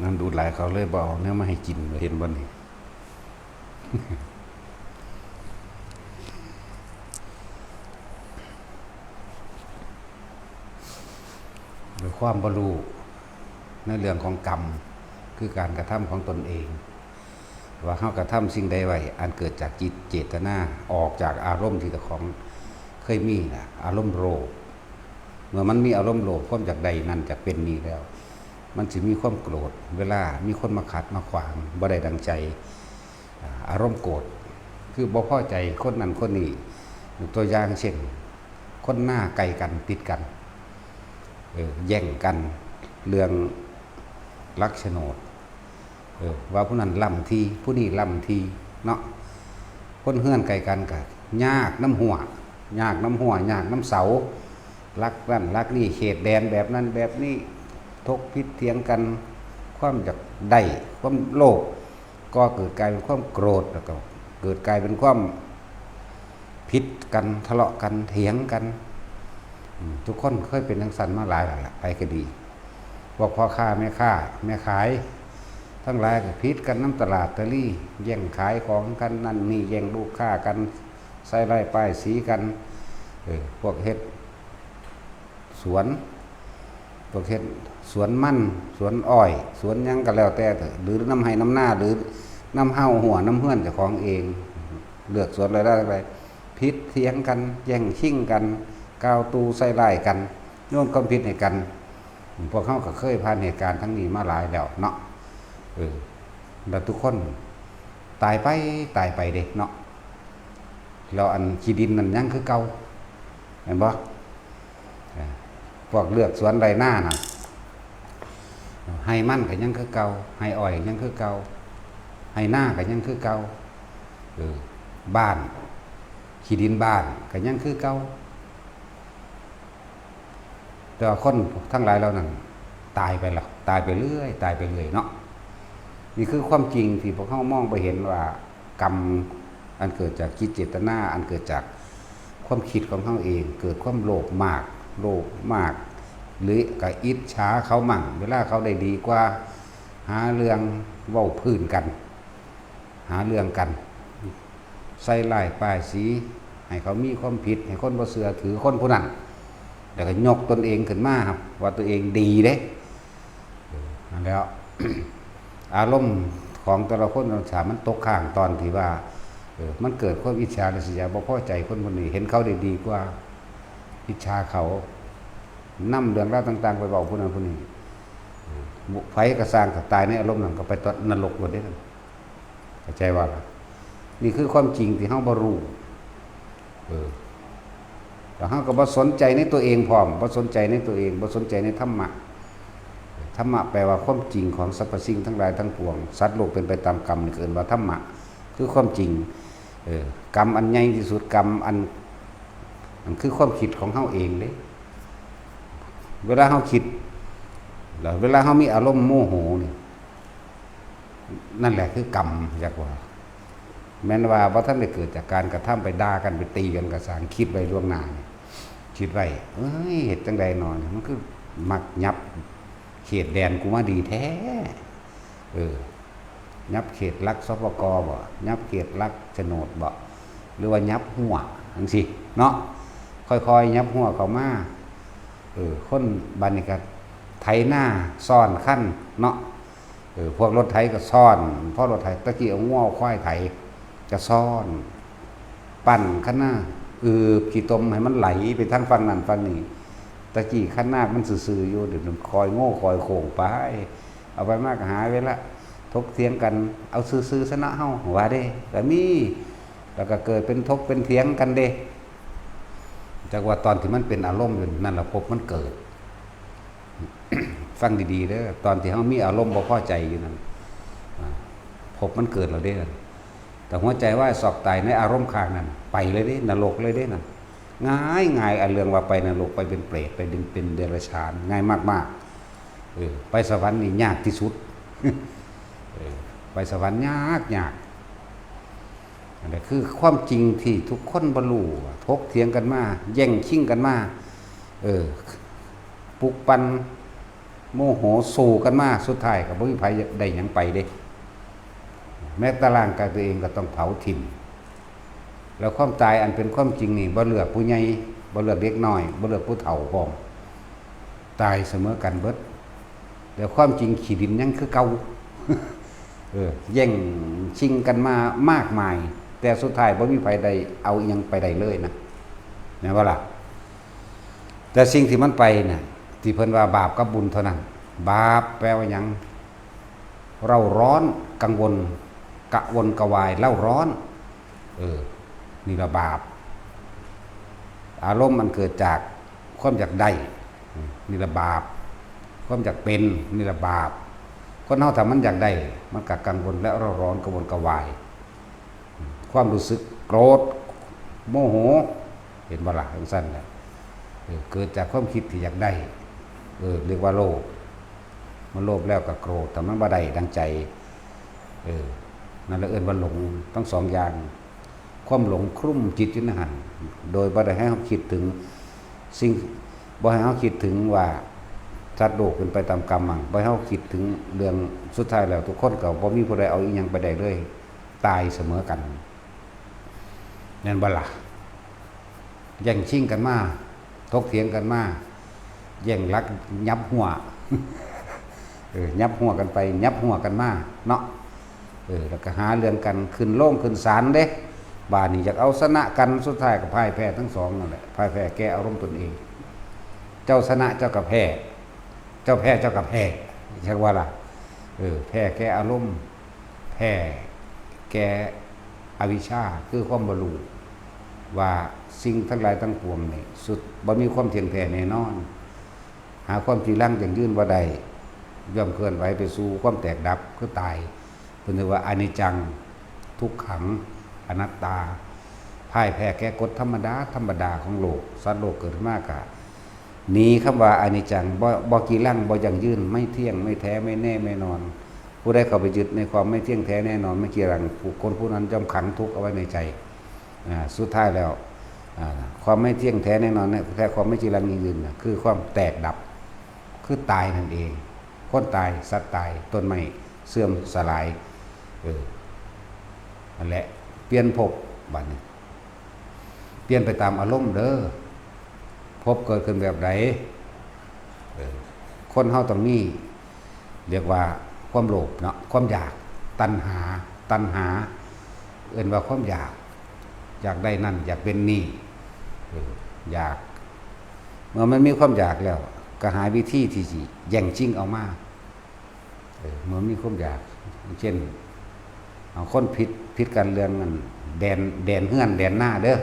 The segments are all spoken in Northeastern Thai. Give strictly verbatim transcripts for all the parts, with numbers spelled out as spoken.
นั่นดูดหลายเขาเลยบ่เอาแนวมาให้กิน เห็นบ่นี่ ด้วยความบ่รู้ในเรื่องของกรรม คือการกระทำของตนเอง ว่าเฮากระทำสิ่งใดไว้ อันเกิดจากจิตเจตนา ออกจากอารมณ์ที่เจ้าของเคยมีน่ะ อารมณ์โลภ เมื่อมันมีอารมณ์โลภ ความอยากได้นั่นอยากเป็นนี่แล้ว มันสิมีความโกรธ เวลามีคนมาขัดมาขวาง บ่ได้ดังใจ อ่า อารมณ์โกรธ คือบ่พอใจคนนั้นคนนี้ ตัวอย่างเช่น คนนาใกล้กันติดกัน เออ แย่งกัน เรื่องหลักโฉนด เออ ว่าผู้นั้นล้ำที่ ผู้นี้ล้ำที่ เนาะ คนเฮือนใกล้กันก็ยากนำฮั้ว ยากนำฮั้ว ยากนำเสา หลักนั่นหลักนี่ เขตแดนแบบนั้นแบบนี้ ถกผิดเถียงกัน ความอยากได้ ความโลภ ก็เกิดกลายเป็นความโกรธ แล้วก็เกิดกลายเป็นความผิดกัน ทะเลาะกัน เถียงกัน อืม ทุกคนเคยเป็นจั่งซั้นมาหลายแล้วล่ะ ไผก็ดี พวกพ่อค้าแม่ค้า แม่ขาย ทั้งหลายก็ผิดกันนำตลาดตะลี แย่งขายของกันนั่นนี่ แย่งลูกค้ากัน ใส่ร้ายป้ายสีกัน เออ พวกเฮ็ดสวน พวกเฮ็ดสวนมัน สวนอ้อย สวนหยังก็แล้วแต่เถาะ หรือนำไฮ่นำนา หรือนำเฮ้าฮั้วนำเฮือนเจ้าของเอง เลือกสวนรายได้ไป ผิดเถียงกัน แย่งชิงกัน กล่าวตู่ใส่ร้ายกัน โยนความผิดให้กัน พวกเฮาก็เคยผ่านเหตุการณ์ทั้งนี้มาหลายแล้วเนาะ เออ แล้วทุกคนตายไป ตายไปเด้เนาะ แล้วอันขี้ดินนั่นยังคือเก่า แม่นบ่ เออ พวกเลือกสวนไร่นาน่ะ ไฮ่มันก็ยังคือเก่า ไฮ่อ้อยยังคือเก่า ไฮ่นาก็ยังคือเก่า เออ บ้าน ขี้ดินบ้านก็ยังคือเก่า แต่ว่าคนทั้งหลายเหล่านั้นตายไปแล้ว ตายไปเรื่อย ตายไปเรื่อยเนาะ นี่คือความจริงที่พวกเฮามองบ่เห็นว่า กรรมอันเกิดจากจิตเจตนา อันเกิดจากความคิดของเฮาเอง เกิดความโลภมาก โลภมาก หรือก็อิจฉาเขามั่ง เวลาเขาได้ดีกว่า หาเรื่องเว้าพื้นกัน หาเรื่องกัน ใส่ร้ายป้ายสี ให้เขามีความผิด ให้คนบ่เชื่อถือคนผู้นั้น แล้วก็ยกตนเองขึ้นมาครับ ว่าตัวเองดีเด้ เออ นั่นแหล้ว อารมณ์ของแต่ละคน ถ้ามันตกค้างตอนที่ว่า เออ มันเกิดความอิจฉาริษยา บ่พอใจคนผู้นี้ เห็นเขาได้ดีกว่า อิจฉาเขา นำเรื่องราวต่างๆ ไปเว้าผู้นั้นผู้นี้ เออ ไผก็ซ่าง ก็ตายในอารมณ์นั้น ก็ไปตกนรกโลดเด้ เข้าใจว่าล่ะ นี่คือความจริงที่เฮาบ่รู้ เออ แล้วเฮาก็บ่สนใจในตัวเองพร้อม บ่สนใจในตัวเอง บ่สนใจในธรรมะ ธรรมะแปลว่าความจริงของสรรพสิ่งทั้งหลายทั้งปวง สัตว์โลกเป็นไปตามกรรม นี่ก็เอิ้นว่าธรรมะ คือความจริง เออ กรรมอันใหญ่ที่สุด กรรมอัน อันคือความคิดของเฮาเองเด้ เวลาเฮาคิด แล้วเวลาเฮามีอารมณ์โมโหนี่ นั่นแหละคือกรรม จักว่า แม้นว่าบ่ทันได้เกิดจากการกระทำ ไปด่ากัน ไปตีกันก็ซ่าง คิดไว้ล่วงหน้านี่ คิดไว้ เอ้ย เฮ็ดจั่งใดน้อ มันคือมักยับเขตแดนกูมาดีแท้ เออ ยับเขตหลัก สปก บ่ ยับเขตหลักโฉนดบ่ หรือว่ายับฮั้วจั่งซี้เนาะ ค่อยๆ ยับฮั้วเข้ามา เออ คนบัดนี้ก็ไถนาซ้อนคันเนาะ เออ พวกรถไถก็ซ้อน พอรถไถ ตะกี้เอางัวเอาควายไถ ก็ซ้อน ปั่นคันนา อืบขี้ตมให้มันไหลไปทางฝั่งนั้นฝั่งนี้ ตะกี้คันนามันซื่อๆอยู่ เดี๋ยวนี้คอยโง่คอยโค้งไป เอาไปมาก็หาเวลาถกเถียงกัน เอาซื่อๆซะเนาะเฮา ว่าเด้ ก็มี แล้วก็เกิดเป็นถกเป็นเถียงกันเด้ จักว่าตอนที่มันเป็นอารมณ์อยู่นั่นล่ะภพมันเกิด ฟังดีๆเด้อ ตอนที่เฮามีอารมณ์บ่พอใจอยู่นั่น อ่า ภพมันเกิดแล้วเด้ แต่หัวใจวายซอกตายในอารมณ์ค้างนั่น ไปเลยเด้ นรกเลยเด้นั่น ง่ายๆ อันเรื่องว่าไปนรก ไปเป็นเปรต ไปเป็นเดรัจฉาน ง่ายมากๆ เออ ไปสวรรค์นี่ยากที่สุด เออ ไปสวรรค์ยาก ยาก อันนี้คือความจริงที่ทุกคนบ่รู้ ถกเถียงกันมา แย่งชิงกันมา เออ ปลุกปั่น โมโหสู้กันมา สุดท้ายก็บ่มีไผได้หยังไปเด้ แม้แต่ร่างกายตัวเองก็ต้องเผาถิ่ม แล้วความตายอันเป็นความจริงนี่บ่เลือกผู้ใหญ่ บ่เลือกเด็กน้อย บ่เลือกผู้เฒ่าพร้อม ตายเสมอกันเบิด แต่ความจริงขี้ดินยังคือเก่า เออ แย่งชิงกันมามากมาย แต่สุดท้ายบ่มีไผได้เอาอิหยังไปได้เลยนะ แม่นบ่ล่ะ? แต่สิ่งที่มันไปน่ะ ที่เพิ่นว่าบาปกับบุญเท่านั้น บาปแปลว่าหยัง? เร่าร้อน กังวล กระวนกระวาย เร่าร้อน เออ นี่ละบาป อารมณ์มันเกิดจากความอยากได้ นี่ละบาป ความอยากเป็น นี่ละบาป คนเฮาถ้ามันอยากได้ มันก็กังวลและเร่าร้อน กระวนกระวาย ความรู้สึกโกรธ โมโห เห็นบ่ล่ะ? จั่งซั้นแหละ เออ เกิดจากความคิดที่อยากได้ เออ เรียกว่าโลภ มันโลภแล้วก็โกรธ ถ้ามันบ่ได้ดังใจ เออ นั่นแหละเอิ้นว่าหลง ทั้งสองอย่าง ความหลงคลุมจิตอยู่ในหั่น โดยบ่ได้ให้เฮาคิดถึงสิ่ง บ่ให้เฮาคิดถึงว่าสัตว์โลกเป็นไปตามกรรมมั่ง บ่ให้เฮาคิดถึงเรื่องสุดท้ายแล้วทุกคนก็บ่มีผู้ใดเอาอิหยังไปได้เลย ตายเสมอกัน แม่นบ่ล่ะ? แย่งชิงกันมา ถกเถียงกันมา แย่งหลักหยับหัว เออ หยับหัวกันไป หยับหัวกันมาเนาะ เออ แล้วก็หาเรื่องกัน ขึ้นโรงขึ้นศาลเด้ บาดนี้อยากเอาชนะกัน สุดท้ายก็พ่ายแพ้ทั้งสองนั่นแหละ พ่ายแพ้แก่อารมณ์ตนเอง เจ้าชนะเจ้าก็แพ้ เจ้าแพ้เจ้าก็แพ้ จักว่าล่ะ เออ แพ้แก่อารมณ์ แพ้แก่อวิชชา คือความบ่รู้ ว่าสิ่งทั้งหลายทั้งปวงนี่ สุด บ่มีความเที่ยงแท้แน่นอน หาความจีรังยั่งยืนบ่ได้ ย่อมเคลื่อนไหวไปสู่ความแตกดับ คือตาย เพิ่นเรียกว่าอนิจจัง ทุกขัง อนัตตา พ่ายแพ้แก่กฎธรรมดา ธรรมดาของโลก สัตว์โลกเกิดขึ้นมากะ หนีคำว่าอนิจจัง บ่ บ่จีรัง บ่ยั่งยืน ไม่เที่ยง ไม่แท้ ไม่แน่ ไม่นอน ผู้ใดเข้าไปยึดในความไม่เที่ยงแท้แน่นอน ไม่จีรัง ผู้คนผู้นั้นย่อมขังทุกข์เอาไว้ในใจ อ่า สุดท้ายแล้ว อ่า ความไม่เที่ยงแท้แน่นอนเนี่ย แท้ความไม่จีรังยั่งยืนน่ะ คือความแตกดับ คือตายนั่นเอง คนตาย สัตว์ตาย ต้นไม้เสื่อมสลาย เออ นั่นแหละ เปลี่ยนภพ บัดนี้ เปลี่ยนไปตามอารมณ์เด้อ ภพเกิดขึ้นแบบใด เออ คนเฮาต้องมี เรียกว่าความโลภเนาะ ความอยาก ตัณหา ตัณหา เอิ้นว่าความอยาก อยากได้นั่น อยากเป็นนี่ เออ อยาก เมื่อมันมีความอยากแล้ว ก็หาวิธีที่สิแย่งชิงเอามา เออ เมื่อมีความอยาก เช่น เอาคนผิด ผิดกันเรื่องอันแดน แดนเฮือน แดนนาเด้อ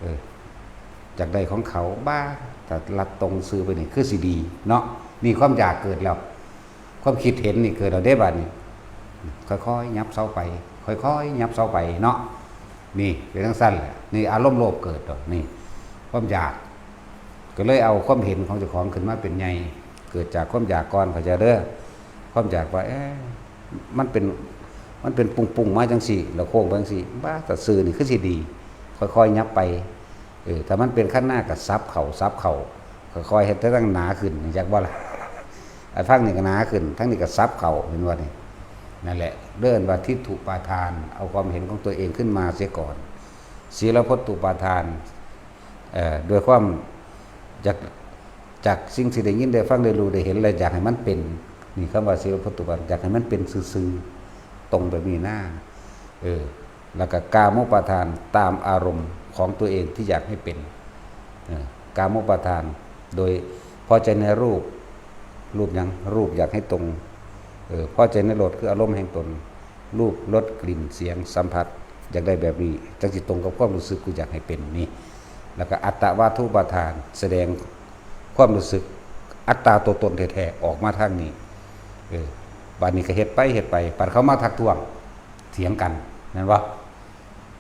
เออ อยากได้ของเขา บ้า ถ้าลัดตรงซื่อไปนี่ คือสิดีเนาะ นี่ความอยากเกิดแล้ว ความคิดเห็นนี่เกิดแล้วเด้ บัดนี้ ค่อยๆ ยับเซาไป ค่อยๆ ยับเซาไปเนาะ นี่เป็นจั่งซั้นแหละ นี่อารมณ์โลภเกิดดอก นี่ความอยาก ก็เลยเอาความเห็นของเจ้าของขึ้นมาเป็นใหญ่ เกิดจากความอยากก่อน เข้าใจเด้อ ความอยากว่า เอ๊ะ มันเป็น มันเป็นปุงๆ มาจั่งซี้ แล้วโค้งไปจั่งซี้ บ้า แต่ซื่อนี่คือสิดี ค่อยๆ ยับไป เออ ถ้ามันเป็นคันนาก็สับเข้า สับเข้า ค่อยๆ เฮ็ดให้ทั้งหนาขึ้น อยากบ่ล่ะ อันทางนี้ก็หนาขึ้น ทางนี้ก็สับเข้า เห็นบ่นี่ นั่นแหละ เอิ้นว่าทิฏฐุปาทาน เอาความเห็นของตัวเองขึ้นมาเสียก่อน ศีลพัตตุปาทาน เอ่อ ด้วยความอยาก จากสิ่งที่ได้ยินได้ฟังได้รู้ได้เห็น และอยากให้มันเป็น นี่คำว่าศีลพัตตุปาทาน อยากให้มันเป็นซื่อๆ ตรงแบบนี้นะ เออ แล้วก็กามุปาทาน ตามอารมณ์ของตัวเองที่อยากให้เป็น เออ กามุปาทาน โดยพอใจในรูป รูปหยัง รูปอยากให้ตรง เออ พอใจในรส คืออารมณ์แห่งตน รูป รส กลิ่น เสียง สัมผัส อยากได้แบบนี้ จั่งสิตรงกับความรู้สึกกูอยากให้เป็นนี่ แล้วก็อัตตวาทุปาทาน แสดงความรู้สึกอัตตาตัวตนแท้ๆ ออกมาทางนี้ เออ บัดนี้ก็เฮ็ดไปเฮ็ดไป บัดเขามาทักท้วง เถียงกัน แม่นบ่?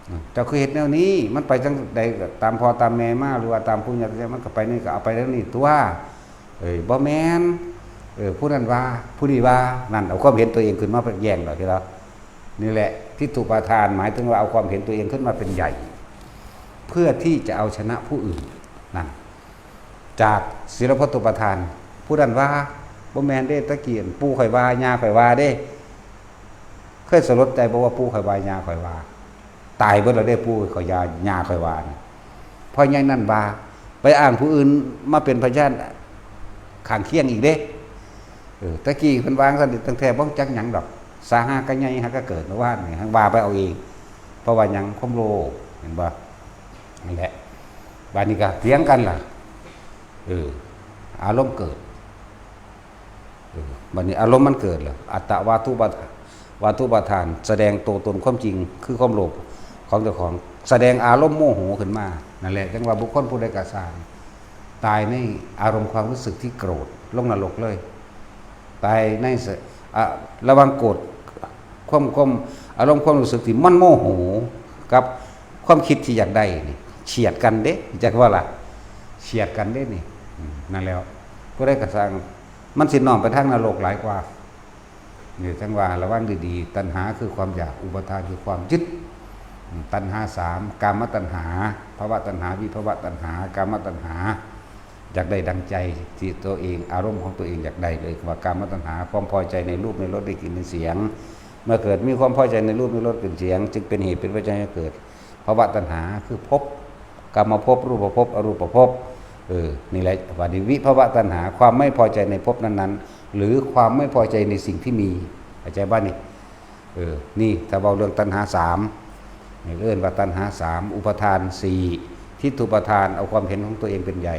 อืม เจ้าคือเฮ็ดแนวนี้ มันไปจั่งใดตามพ่อตามแม่มา หรือว่าตามผู้ใหญ่ มันก็ไปนี่ก็เอาไปทางนี้ตั๊ว เอ้ย บ่แม่น เออ ผู้นั้นว่า ผู้นี้ว่า นั่น เอาความเห็นตัวเองขึ้นมาแย้งดอกทีละ นี่แหละ ทิฏฐุปาทาน หมายถึงว่าเอาความเห็นตัวเองขึ้นมาเป็นใหญ่ เพื่อที่จะเอาชนะผู้อื่น นั่น จากศีลพัตตุปาทาน ผู้นั้นว่า บ่แม่นเด้ ตะกี้ปู่ข่อยว่า ย่าข่อยว่าเด้ เคยสลดใจบ่ว่าปู่ข่อยว่า ย่าข่อยว่า ตายเบิดแล้วเด้ ปู่ข่อยย่า ย่าข่อยว่านะ พ่อใหญ่นั่นว่า ไปอ้างผู้อื่นมาเป็นพยานข้างเคียงอีกเด้ เออ ตะกี้เพิ่นวางซั่น ตั้งแต่บ่จักหยังดอก สาหากะใหญ่หากะเกิด เมื่อวานนี่ หังว่าไปเอาเอง เพราะว่าหยัง ความโลภ เห็นบ่ นั่นแหละ บาดนี้ก็เถียงกันล่ะ เออ อารมณ์เกิด เออ บัดนี้อารมณ์มันเกิดแล้ว อัตตวาทุปาทาน วาทุปาทาน แสดงตัวตนความจริง คือความโลภของเจ้าของ แสดงอารมณ์โมโหขึ้นมา นั่นแหละ จั่งว่าบุคคลผู้ใดก็ซ่าง ตายในอารมณ์ความรู้สึกที่โกรธ ลงนรกเลย ตายในส- อ่ะ ระหว่างโกรธ ความ- ความ- อารมณ์ความรู้สึกที่มันโมโห กับความคิดที่อยากได้นี่ เฉียดกันเด้ จักว่าล่ะ เฉียดกันเด้นี่ อืม นั่นแหล้ว ผู้ใดก็ซ่าง มันสิน้อมไปทางนรกหลายกว่า นี่จั่งว่าระวังดีๆ ตัณหาคือความอยาก อุปาทานคือความยึด อืม ตัณหาสาม กามตัณหา ภวตัณหา วิภวตัณหา กามตัณหา อยากได้ดังใจที่ตัวเอง อารมณ์ของตัวเองอยากได้เลย ว่ากามตัณหา ความพอใจในรูป ในรส ในกลิ่น ในเสียง เมื่อเกิดมีความพอใจในรูป ในรส กลิ่น เสียง จึงเป็นเหตุเป็นปัจจัยให้เกิด ภวตัณหา คือภพ กามภพ รูปภพ อรูปภพ เออ นี่แหละ บาดนี้วิภวตัณหา ความไม่พอใจในภพนั้นๆ หรือความไม่พอใจในสิ่งที่มี เข้าใจบ่นี่ เออ นี่ถ้าเว้าเรื่องตัณหาสาม นี่เอิ้นว่าตัณหาสาม อุปาทานสี่ ทิฏฐุปาทาน เอาความเห็นของตัวเองเป็นใหญ่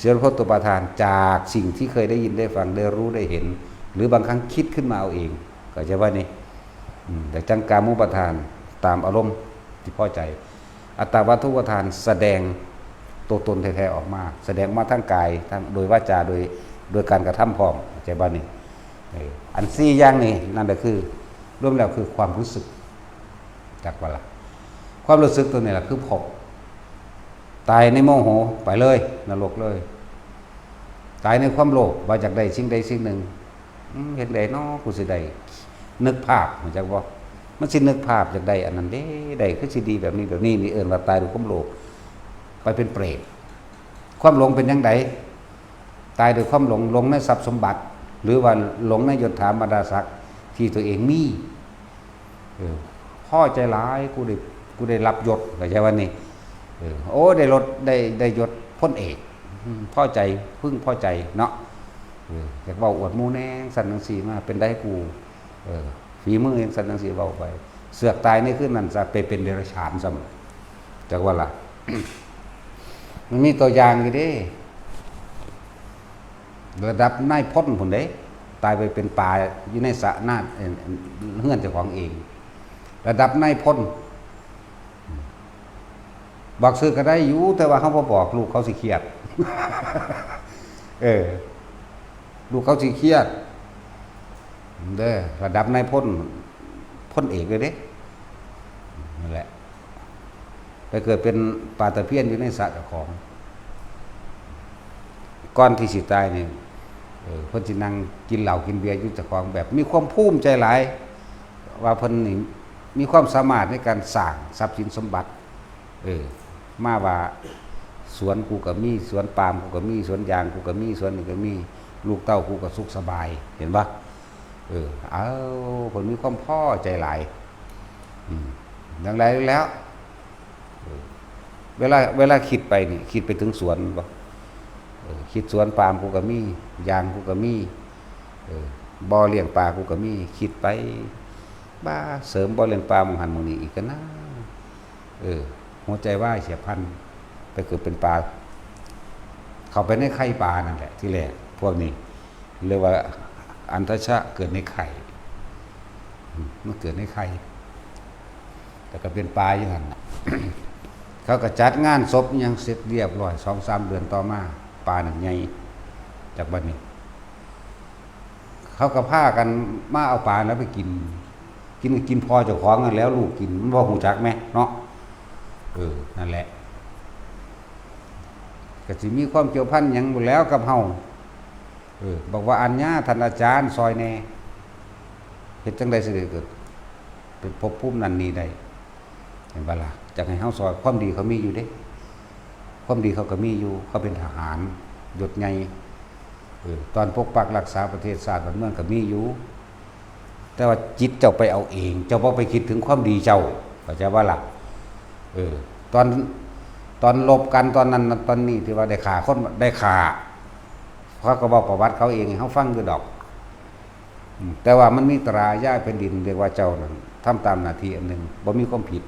สีลพัตตุปาทาน จากสิ่งที่เคยได้ยินได้ฟัง ได้รู้ได้เห็น หรือบางครั้งคิดขึ้นมาเอาเอง เข้าใจบ่นี่ อืม แต่จั่งกามุปาทาน ตามอารมณ์ที่พอใจ อัตตวาทุปาทาน แสดงตัวตนแท้ๆออกมา แสดงมาทางกาย ทาง โดยวาจา โดย- โดยการกระทำพร้อม เข้าใจบ่นี่ เออ อันสี่อย่างนี่ นั่นก็คือ รวมแล้วคือความรู้สึก จักว่าล่ะ ความรู้สึกตัวนี้ล่ะคือภพ ตายในโมโห ไปเลย นรกเลย ตายในความโลภ ว่าอยากได้สิ่งใดสิ่งหนึ่ง อืม เฮ็ดได๋น้อ กูสิได้ นึกภาพ รู้จักบ่ มันสินึกภาพอยากได้อันนั้นเด้ ได้คือสิดีแบบนี้แบบนี้ นี่เอิ้นว่าตายด้วยความโลภ ไปเป็นเปรต ความหลงเป็นจั่งใด ตายด้วยความหลง หลงในทรัพย์สมบัติ หรือว่าหลงในยศถาบรรดาศักดิ์ที่ตัวเองมี เออ พอใจหลาย กูได้- กูได้รับยศ เข้าใจบ่นี่ เออ โอ้ ได้รถ ได้- ได้ยศพลเอก อืม พอใจ พึงพอใจเนาะ เออ อยากเว้าอวดหมู่แหน่ จั่งซั้นจั่งซี้มา เป็นได๋กู เออ ฝีมือจั่งซั้นจั่งซี้ เว้าไป เสือกตายในคืนนั้นซะ ไปเป็นเดรัจฉานซ้ำ จักว่าล่ะ มันมีตัวอย่างอยู่เด้ ระดับนายพลพุ้นเด้ ตายไปเป็นปลาอยู่ในสระน้ำ เอ่อ เฮือนเจ้าของเอง ระดับนายพล บอกซื่อก็ได้อยู่ แต่ว่าเฮาบ่บอก ลูกเขาสิเครียด เออ ลูกเขาสิเครียด เด้อ ระดับนายพล พลเอกเลยเด้ นั่นแหละ ไปเกิดเป็นปลาตะเพียนอยู่ในสระเจ้าของ ก่อนที่สิตายนี่ เออ เพิ่นสินั่งกินเหล้ากินเบียร์อยู่เจ้าของ แบบมีความภูมิใจหลาย ว่าเพิ่นนี่มีความสามารถในการสร้างทรัพย์สินสมบัติ เออ มาว่าสวนกูก็มี สวนปาล์มกูก็มี สวนยางกูก็มี สวนนี่ก็มี ลูกเต้ากูก็สุขสบาย เห็นบ่ เออ เอา เพิ่นมีความพอใจหลาย อืม อย่างไรแล้ว เออ เวลา- เวลาคิดไปนี่ คิดไปถึงสวนบ่ เออ คิดสวนปาล์มกูก็มี ยางกูก็มี เออ บ่อเลี้ยงปลากูก็มี คิดไป บ่า เสริมบ่อเลี้ยงปลาหม่องหั้นหม่องนี้อีกก็นะ เออ หัวใจวายเฉียบพลัน ไปเกิดเป็นปลา เข้าไปในไข่ปลานั่นแหละ ทีแรก พวกนี้ เรียกว่าอันทชะ เกิดในไข่ อืม มันเกิดในไข่ แล้วก็เป็นปลาอยู่หั่นน่ะ เขาก็จัดงานศพอิหยังเสร็จเรียบร้อย สองสามเดือนต่อมา ปลานั่นใหญ่ จากบัดนี้ เขาก็พากันมาเอาปลาแล้วไปกิน กินก็กินพ่อเจ้าของนั่นแหล้ว ลูกกิน มันบ่ฮู้จักแหมเนาะ เออ นั่นแหละ ก็สิมีความเกี่ยวพันหยังหมดแล้วกับเฮา เออ บอกว่า อัญญา ท่านอาจารย์ ซอยแหน่ เฮ็ดจั่งใดสิได้เกิดเป็นภพภูมินั้นนี้ได้ เห็นบ่ล่ะ จักให้เฮาซอย ความดีเขามีอยู่เด้ ความดีเขาก็มีอยู่ เขาเป็นทหาร ยศใหญ่ เออ ตอนปกปักรักษาประเทศชาติบ้านเมืองก็มีอยู่ แต่ว่าจิตเจ้าไปเอาเอง เจ้าบ่ไปคิดถึงความดีเจ้า เข้าใจบ่ล่ะ เออ ตอน ตอนรบกัน ตอนนั้นตอนนี้ที่ว่าได้ฆ่าคน ได้ฆ่า เขาก็บอกประวัติเขาเองให้เฮาฟังอยู่ดอก อืม แต่ว่ามันมีตราอาญาแผ่นดิน เรียกว่าเจ้านั้นทำตามหน้าที่อันหนึ่ง บ่มีความผิด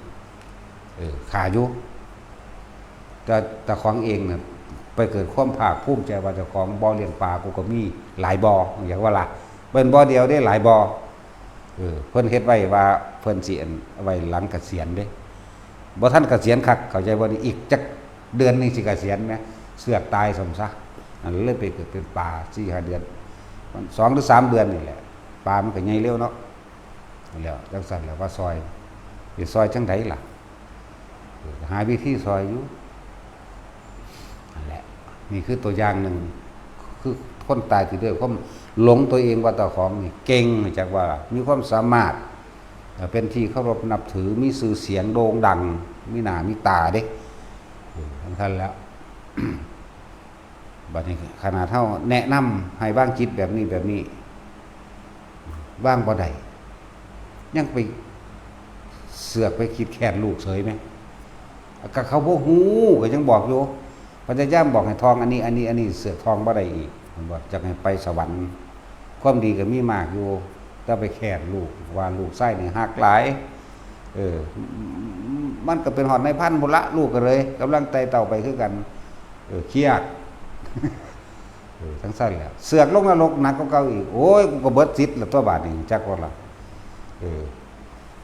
เออ ฆ่าอยู่ แต่เจ้าของเองน่ะ ไปเกิดความภาคภูมิใจว่าเจ้าของบ่อเลี้ยงปลากูก็มีหลายบ่อ อยากว่าล่ะ เป็นบ่อเดียวเด้ หลายบ่อ เออ เพิ่นเฮ็ดไว้ว่าเพิ่นสิอันไว้หลังเกษียณเด้ บ่ทันเกษียณคัก เข้าใจบ่นี่ อีกจักเดือนหนึ่งสิเกษียณแหม เสือกตายซ้ำซะ อันเลยไปเกิดเป็นปลาสี่ห้าเดือน สองหรือสามเดือนนี่แหละ ปลามันก็ใหญ่เร็วเนาะ แล้วจังซั่นแล้วว่าซอย สิซอยจังใดล่ะ เออ หาวิธีซอยอยู่ นั่นแหละ นี่คือตัวอย่างหนึ่ง คือคนตายที่ด้วยความหลงตัวเองว่าเจ้าของนี่เก่ง จักว่ามีความสามารถ เอ่อ เป็นที่เคารพนับถือ มีชื่อเสียงโด่งดัง มีหน้ามีตาเด้ เออ ทั้งท่านแล้ว บัดนี้ขนาดเฮาแนะนำให้วางจิตแบบนี้แบบนี้ วางบ่ได้ ยังไปเสือกไปคิดแค้นลูกเฉยไหม ก็เขาบ่ฮู้ ก็ยังบอกอยู่ พยายามบอกให้ท่องอันนี้ อันนี้ อันนี้ เสือกท่องบ่ได้อีก มันบอกจะให้ไปสวรรค์ ความดีก็มีมากอยู่ แต่ไปแค้นลูก ว่าลูกชายนี่ฮักหลาย เออ มันก็เป็นฮอดนายพันพุ้นละ ลูกก็เลยกำลังไต่เต้าไปคือกัน เออ เครียด เออ จังซั่นแหละ เสือกลงนรกหนักกว่าเก่าอีก โอ้ย กูก็เบิดสิทธิ์แล้วตัวบาดนี้ จักว่าล่ะ เออ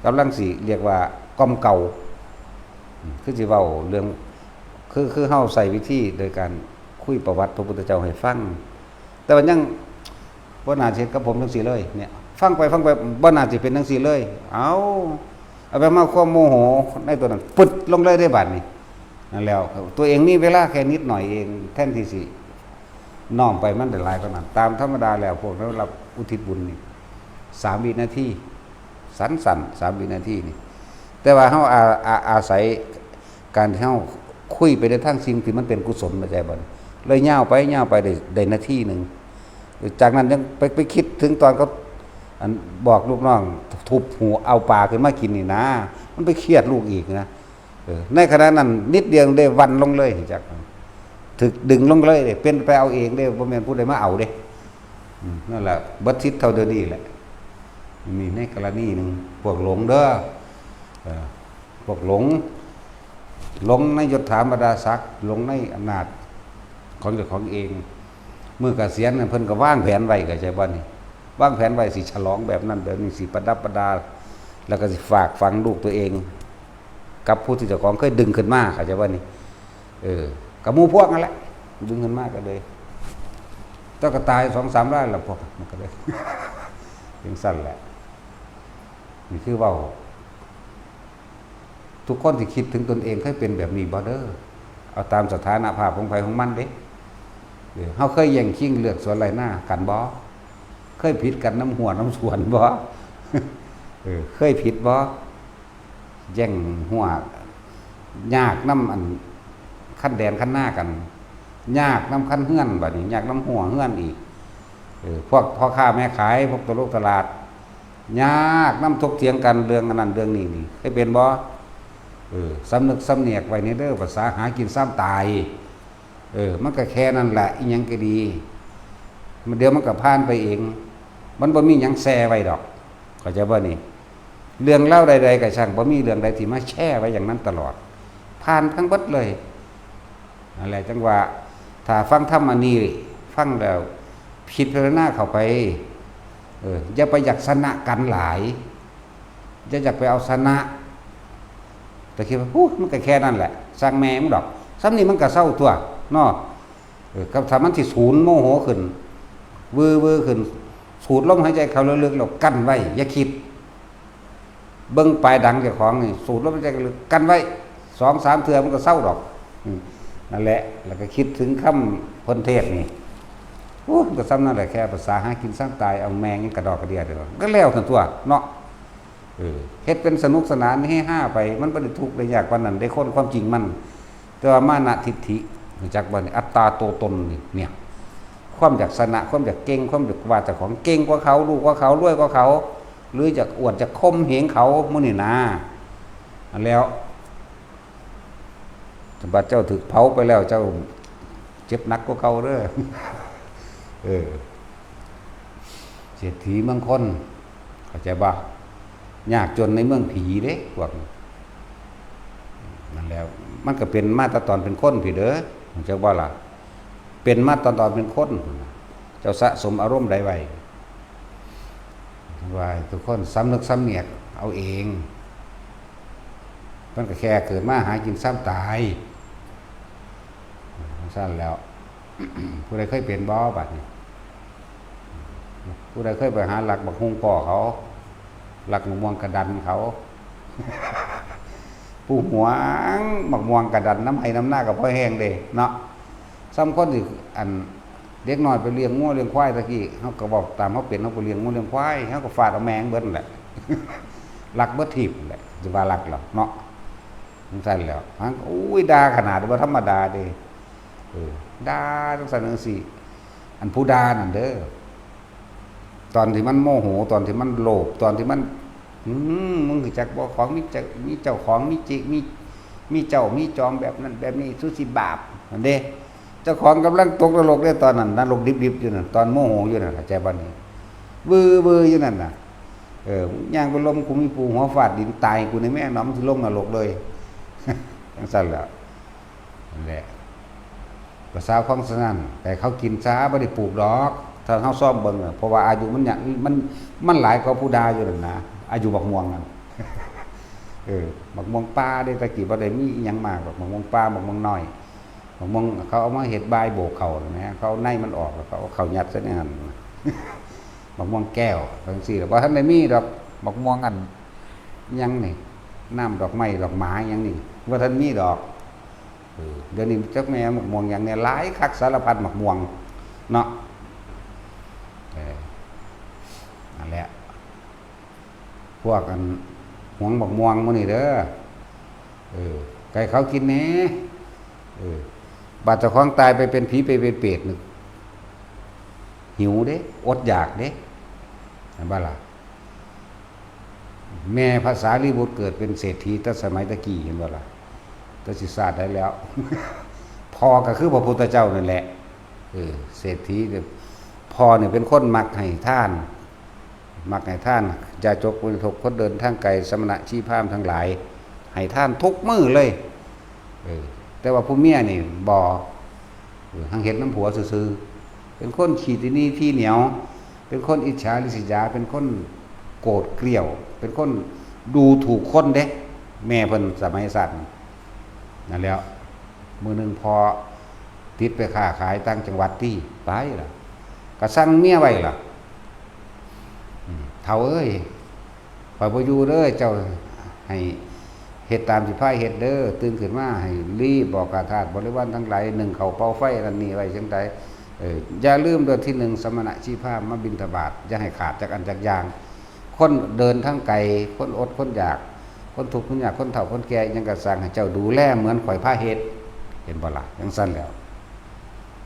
กำลังสิเรียกว่ากล่อมเกลา อืม คือสิเว้าเรื่อง คือ คือเฮาใช้วิธีโดยการคุยประวัติพระพุทธเจ้าให้ฟัง แต่ว่ายังบ่น่าสิเฮ็ดกับผมจังซี่เลย เนี่ย ฟังไปฟังไป บ่น่าสิเป็นจังซี่เลย เอา เอาไปมาความโมโหในตัวนั้น ปึดลงเลยได้บาดนี้ นั่นแล้ว ตัวเองมีเวลาแค่นิดหน่อยเอง แทนที่สิน้อมไปมันได้หลายกว่านั้น ตามธรรมดาแล้ว พวกเรารับอุทิศบุญนี่ สามวินาที สั้นๆ สามวินาทีนี่ แต่ว่าเฮาอา อา อาศัยการที่เฮาคุยไปในทางสิ่งที่มันเป็นกุศล เข้าใจบ่ เลยยาวไป ยาวไปได้ ได้นาทีหนึ่ง จากนั้นยังไป ไปคิดถึงตอนเขา อัน บอกลูกน้องทุบหัวเอาปลาขึ้นมากินนี่นะ มันไปเครียดลูกอีกนะ เออ ในขณะนั้นนิดเดียวได้วันลงเลย จัก ถูกดึงลงเลยเด้ เป็นไปเอาเองเด้ บ่แม่นผู้ใดมาเอาเด้ อืม นั่นแหละ เบิดสิทธิ์เท่าเดี๋ยวนี้แหละ นี่ในกรณีหนึ่ง พวกหลงเด้อ เออ พวกหลง หลงในยศถาบรรดาศักดิ์ หลงในอำนาจของเจ้าของเอง มื้อเกษียณน่ะ เพิ่นก็วางแผนไว้ เข้าใจบ่นี่ วางแผนไว้สิฉลองแบบนั้นแบบนี้ สิประดับประดา แล้วก็สิฝากฝังลูกตัวเอง กับผู้ที่เจ้าของเคยดึงขึ้นมา เข้าใจบ่นี่ เออ กับหมู่พวกนั่นแหละ ดึงขึ้นมาก็เลย เจ้าก็ตายสองสามรายแล้วพวกมันก็เลย จังซั่นแหละ นี่คือเว้า ทุกคนที่คิดถึงตนเองเคยเป็นแบบนี้บ่เด้อ เอาตามสถานภาพของไผของมันเด้ เออ เฮาเคยแย่งชิงเลือกสวนไร่นากันบ่ เคยผิดกันนำหัวน้ำสวนบ่ เออ เคยผิดบ่ แย่งหัว ยากนำอันคันแดนคันนากัน ยากนำคันเฮือน บัดนี้ยากนำหัวเฮือนอีก เออ พวกพ่อค้าแม่ขาย พวกตลกตลาด ยากนำถกเถียงกันเรื่องอันนั้นเรื่องนี้นี่ เคยเป็นบ่ เออ สำนึกสำเนียกไว้นี่เด้อ ภาษาหากินซ้ำตาย เออ มันก็แค่นั้นแหละ อีหยังก็ดี มันเดี๋ยวมันก็ผ่านไปเอง มันบ่มีหยังแช่ไว้ดอก เข้าใจบ่นี่ เรื่องราวใดๆก็ช่าง บ่มีเรื่องใดที่มาแช่ไว้อย่างนั้นตลอด ผ่านทั้งเบิดเลย นั่นแหละจังว่า ถ้าฟังธรรมอันนี้ ฟังแล้วพิจารณาเข้าไป เออ อย่าไปอยากชนะกันหลาย อย่าอยากไปเอาชนะ แต่คิดว่า "ฮู้ มันก็แค่นั้นแหละ ช่างแม่มึงดอก ส่ำนี้มันก็เซาตั๊ว เนาะ" เออ ก็ถ้ามันสิสูนโมโหขึ้น วือๆขึ้น สูดลมหายใจเข้าลึกๆ แล้วกั้นไว้ อย่าคิด เบิ่งปลายดังเจ้าของนี่ สูดลมหายใจลึก กั้นไว้ สองสามเทื่อมันก็เซาดอก อืม นั่นแหละ แล้วก็คิดถึงคำเพิ่นเทศน์นี่ โอ้ ก็ส่ำนั่นแหละ แค่ภาษาหากินซ้ำตาย เอาแม่งยังกระดอกกระเดียเด้อ ก็แล้วซั่นตั๊ว เนาะ เออ เฮ็ดเป็นสนุกสนานเฮฮาไป มันบ่ได้ทุกข์ได้ยากปานนั้นเด้ คนความจริงมัน แต่ว่ามานะทิฏฐิ รู้จักบ่นี่ อัตตาตัวตนนี่ เนี่ย ความอยากชนะ ความอยากเก่ง ความอยากว่าเจ้าของเก่งกว่าเขา รู้กว่าเขา รวยกว่าเขา หรืออยากอวด อยากข่มเหงเขา หมู่นี่นะ อันแล้ว บัดเจ้าถูกเผาไปแล้ว เจ้าเจ็บหนักกว่าเก่าเด้อ เออ เศรษฐีเมืองคน เข้าใจบ่? ยากจนในเมืองผีเด้ พวกนี้ นั่นแหละ มันก็เป็นมาแต่ตอนเป็นคนพี้เด้อ เข้าใจบ่ล่ะ? เป็นมาตอน ตอนเป็นคน เจ้าสะสมอารมณ์ใดไว้ ว่าให้ทุกคนสำนึกสำเนียกเอาเอง มันก็แค่เกิดมาหากินซ้ำตาย จั่งซั้นแล้ว ผู้ใดเคยเป็นบ่บัดนี้? ผู้ใดเคยไปหาลักบักฮุ่งพ่อเขา ลักมะม่วงกะดันเขา ผู้หวงบักม่วงกะดัน นำไฮ่นำนาก็พอแฮงเด้เนาะ ส่ำคนสิ อัน เด็กน้อยไปเลี้ยงงัวเลี้ยงควายตะกี้ เฮาก็เว้าตามเฮาเป็น เฮาไปเลี้ยงงัวเลี้ยงควาย เฮาก็ฟาดเอาแม่งเบิดนั่นแหละ ลักเบิดถีบนั่นแหละ สิว่าลักเหรอเนาะ จั่งซั้นแล้ว หัง โอ้ย ด่าขนาดบ่ธรรมดาเด้ เออ ด่าจั่งซั้นจั่งซี้ อันผู้ด่านั่นเด้อ ตอนที่มันโมโห ตอนที่มันโลภ ตอนที่มัน อืม มึงรู้จักบ่ ของมีเจ้า มีเจ้าของ มีจิ มี มีเจ้า มีจอมแบบนั้นแบบนี้ สุสิบาปนั่นเด้ เจ้าของกำลังตกนรกเด้ ตอนนั้น นรกดิบๆอยู่นั่น ตอนโมโหอยู่นั่น เข้าใจบ่นี่ วือวืออยู่นั่นน่ะ เออ ย่างไปล้มกูมีปูหัวฟาดดินตายกูในแม่น้อง สิลงนรกเลย จั่งซั้นแหละ นั่นแหละ ภาษาของสนั่น แต่เขากินซะ บ่ได้ปลูกดอก ถ้าเฮาซ่อมเบิ่งน่ะ เพราะว่าอายุมันเนี่ย มัน มันหลายกว่าผู้ด่าอยู่นั่นนะ อายุบักม่วงนั่น เออ บักม่วงป่าเด้ ตะกี้บ่ได้มีอิหยังมากดอก บักม่วงป่า บักม่วงน้อย บักม่วงเขาเอามาเฮ็ดบ่ายโบกเข้านะ เขาเอาในมันออก แล้วเขาเอาเข้ายัดใส่ในหั่น บักม่วงแก้วจั่งซี้ แล้วบ่ทันได้มีดอก บักม่วงอัน หยังนี่ น้ำดอกไม้ดอกหมาหยังนี่ บ่ทันมีดอก เออ เดี๋ยวนี้จักแม่นบักม่วงหยังเนี่ย หลายคักสารพัดบักม่วงเนาะ เออ นั่นแหละ พวกอันหวงบักม่วงหมู่นี่เด้อ เออ ไก่เขากินแหน่ เออ บาดเจ้าของตายไปเป็นผีไปเป็นเปรตนี่ หิวเด้ อดอยากเด้ เห็นบ่ล่ะ? แม่พระสารีบุตรเกิดเป็นเศรษฐีแต่สมัยตะกี้ เห็นบ่ล่ะ? แต่สิชาติใดแล้ว พ่อก็คือพระพุทธเจ้านั่นแหละ เออ เศรษฐีเนี่ย พ่อเนี่ยเป็นคนมักให้ทาน มักให้ทาน ยาจกบริโภค คนเดินทางไกล สมณะชีพราหมณ์ทั้งหลาย ให้ทานทุกมื้อเลย เออ แต่ว่าผู้เมียนี่บ่ เออ หังเฮ็ดนำผัวซื่อๆ เป็นคนขี้ตะหนี่ทีเหนียว เป็นคนอิจฉาริษยา เป็นคนโกรธเกลี้ยว เป็นคนดูถูกคนเด้ แม่เพิ่นสมัยสั้น นั่นแหล้ว มื้อหนึ่งพ่อติดไปค้าขายต่างจังหวัดติ ไปล่ะ ก็สั่งเมียไว้ล่ะ อืม เฒ่าเอ้ย ข้อยบ่อยู่เด้อ เจ้าให้เฮ็ดตามสิพาเฮ็ดเด้อ ตื่นขึ้นมาให้รีบบอกข้าทาสบริวารทั้งหลาย นึ่งข้าวเป่าไฟนั่นนี่ไว้จั่งใด เออ อย่าลืมเด้อ ทีหนึ่ง สมณะชีพราหมณ์มาบิณฑบาต อย่าให้ขาดจักอันจักอย่าง คนเดินทางไกล คนอดคนอยาก คนทุกข์คนยาก คนเฒ่าคนแก่ อิหยังก็ซ่าง ให้เจ้าดูแลเหมือนข้อยพาเฮ็ด เห็นบ่ล่ะ? จั่งซั้นแหล้ว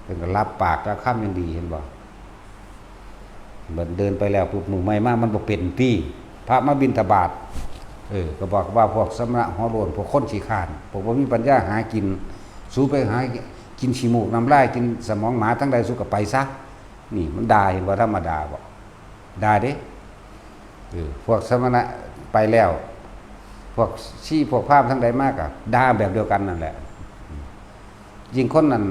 เพิ่นก็รับปากกับคำอย่างดี เห็นบ่? บัดเดินไปแล้วปุ๊บ มื้อใหม่มามันบ่เป็นติ พระมาบิณฑบาต เออ ก็บอกว่าพวกสมณะหัวโล้น พวกคนขี้คร้าน พวกบ่มีปัญญาหากิน สูไปหากินขี้มูกน้ำลาย กินสมองหมาทางใด สูก็ไปซะ นี่มันด่า เห็นบ่ธรรมดาบ่ ด่าเด้ เออ พวกสมณะไปแล้ว พวกชีพวกพราหมณ์ทางใดมาก็ด่าแบบเดียวกันนั่นแหละ ยิ่งคนนั้น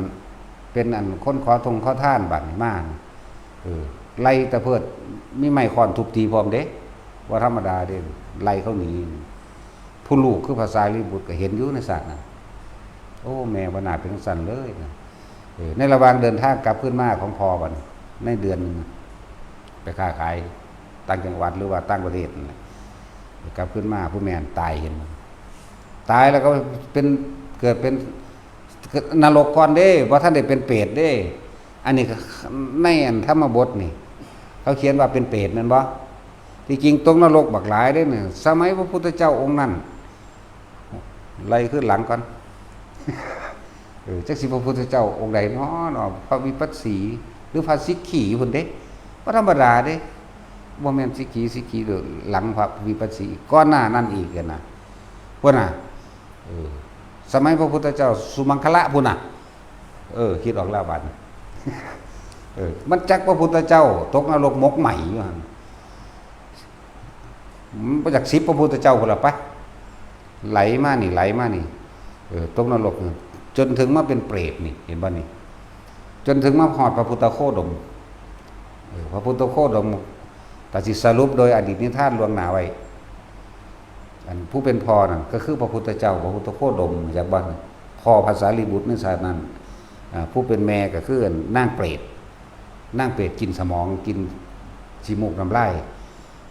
เป็นอันคนขอทงขอทานบัดนี้มานี่ เออ ไล่ตะเพิด มีไม้ค้อนทุบตีพร้อมเด้ บ่ธรรมดาเด้ ไล่เขาหนี ผู้ลูกคือพระสารีบุตรก็เห็นอยู่ในชาตินั้น โอ้ แม่บ่น่าเป็นจั่งซั้นเลยนะ เออ ในระหว่างเดินทางกลับคืนมาของพ่อบัดนี้ ในเดือนหนึ่ง ไปค้าขายต่างจังหวัดหรือว่าต่างประเทศนั่นแหละ กลับคืนมาผู้แม่ตายเห็น ตายแล้วก็เป็น เกิดเป็นนรกก่อนเด้ บ่ทันได้เป็นเปรตเด้ อันนี้ก็ในอันธรรมบทนี่ เขาเขียนว่าเป็นเปรตแม่นบ่? ที่จริงตกนรกบักหลายเด้เนี่ย สมัยพระพุทธเจ้าองค์นั้น ไล่ขึ้นหลังก่อน เออ จักสิพระพุทธเจ้าองค์ใดน้อเนาะ พระวิปัสสี หรือพระสิกขีพุ้นเด้ บ่ธรรมดาเด้ บ่แม่นสิกขี สิกขี หลังพระวิปัสสี ก่อนหน้านั้นอีกหั้นนะ พุ้นน่ะ เออ สมัยพระพุทธเจ้าสุมังคละพุ้นน่ะ เออ คิดออกแล้วบัดนี้ เออ มันจักพระพุทธเจ้าตกนรกหมกไหม้อยู่หั่น มันบ่จักสิบพระพุทธเจ้าพุ้นละไป ไหลมานี่ ไหลมานี่ เออ ตกนรกนี่ จนถึงมาเป็นเปรตนี่ เห็นบ่นี่ จนถึงมาฮอดพระพุทธโคดม เออ พระพุทธโคดม ก็สิสรุปโดยอดีตนิทานล่วงหน้าไว้ อันผู้เป็นพ่อนั่นก็คือพระพุทธเจ้า พระพุทธโคดม จักบ่ พ่อพระสารีบุตรในชาตินั้น อ่า ผู้เป็นแม่ก็คือนางเปรต นางเปรตกินสมอง กินขี้มูกน้ำลาย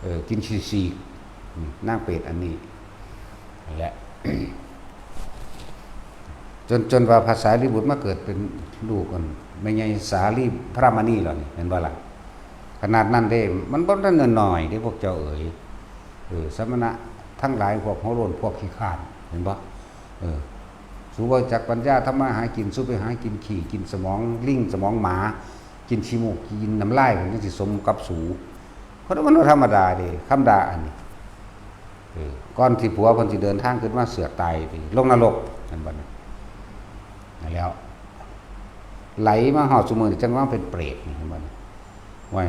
เออ กินขี้ฉีก อืม นางเปรตอันนี้ นั่นแหละ จน จนว่าพระสารีบุตรมาเกิดเป็นลูกกัน แม่ใหญ่สาลีพระมณีเหล่านี้ เห็นบ่ล่ะ ขนาดนั้นเด้ มันบ่ได้น้อยๆเด้ พวกเจ้าเอ๋ย เออ สมณะทั้งหลาย พวกหัวโล้น พวกขี้คร้าน เห็นบ่ เออ สูบ่จักปัญญาทำมาหากิน สูไปหากินขี้ กินสมองลิง สมองหมา กินขี้มูก กินน้ำลาย มันจั่งสิสมกับสู เพราะมันบ่ธรรมดาเด้ คำด่าอันนี้ เออ ก่อนที่ผัวเพิ่นสิเดินทางขึ้นมาเสือกตายติ ลงนรก นั่นบัดนี้ นั่นแล้ว ไหลมาฮอดซุมื้อนี้จั่งว่าเป็นเปรตนี่ เห็นบ่นี่ โอ้ย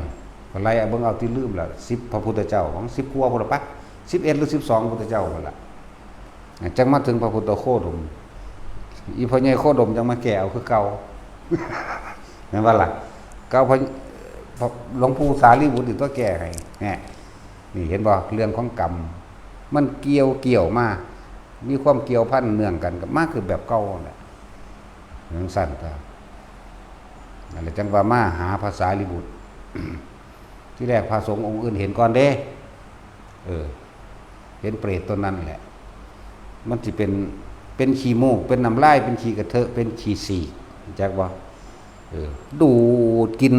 ก็ไล่เอาเบิ่งเอาติ ลืมละ สิบพระพุทธเจ้า ของสิบกว่าพุ้นละปะ สิบเอ็ดหรือสิบสองพุทธเจ้าพุ้นละ จั่งมาถึงพระพุทธโคดม อีพ่อใหญ่โคดมจั่งมาแก้เอาคือเก่า แม่นบ่ล่ะ เก่าพระ พระหลวงปู่สารีบุตรนี่ตัวแก้ให้ แหม นี่เห็นบ่ เรื่องของกรรม มันเกี่ยว เกี่ยวมา มีความเกี่ยวพันเนื่องกันกับ มาคือแบบเก่านั่นแหละ จั่งซั่นตา นั่นแหละจั่งว่ามาหาพระสารีบุตร ที่แรกพระสงฆ์องค์อื่นเห็นก่อนเด้ เออ เห็นเปรตตนนั้นแหละ มันสิเป็น เป็นขี้มูก เป็นน้ำลาย เป็นขี้กระเทอะ เป็นขี้ฉีก รู้จักบ่ เออ ดูดกิน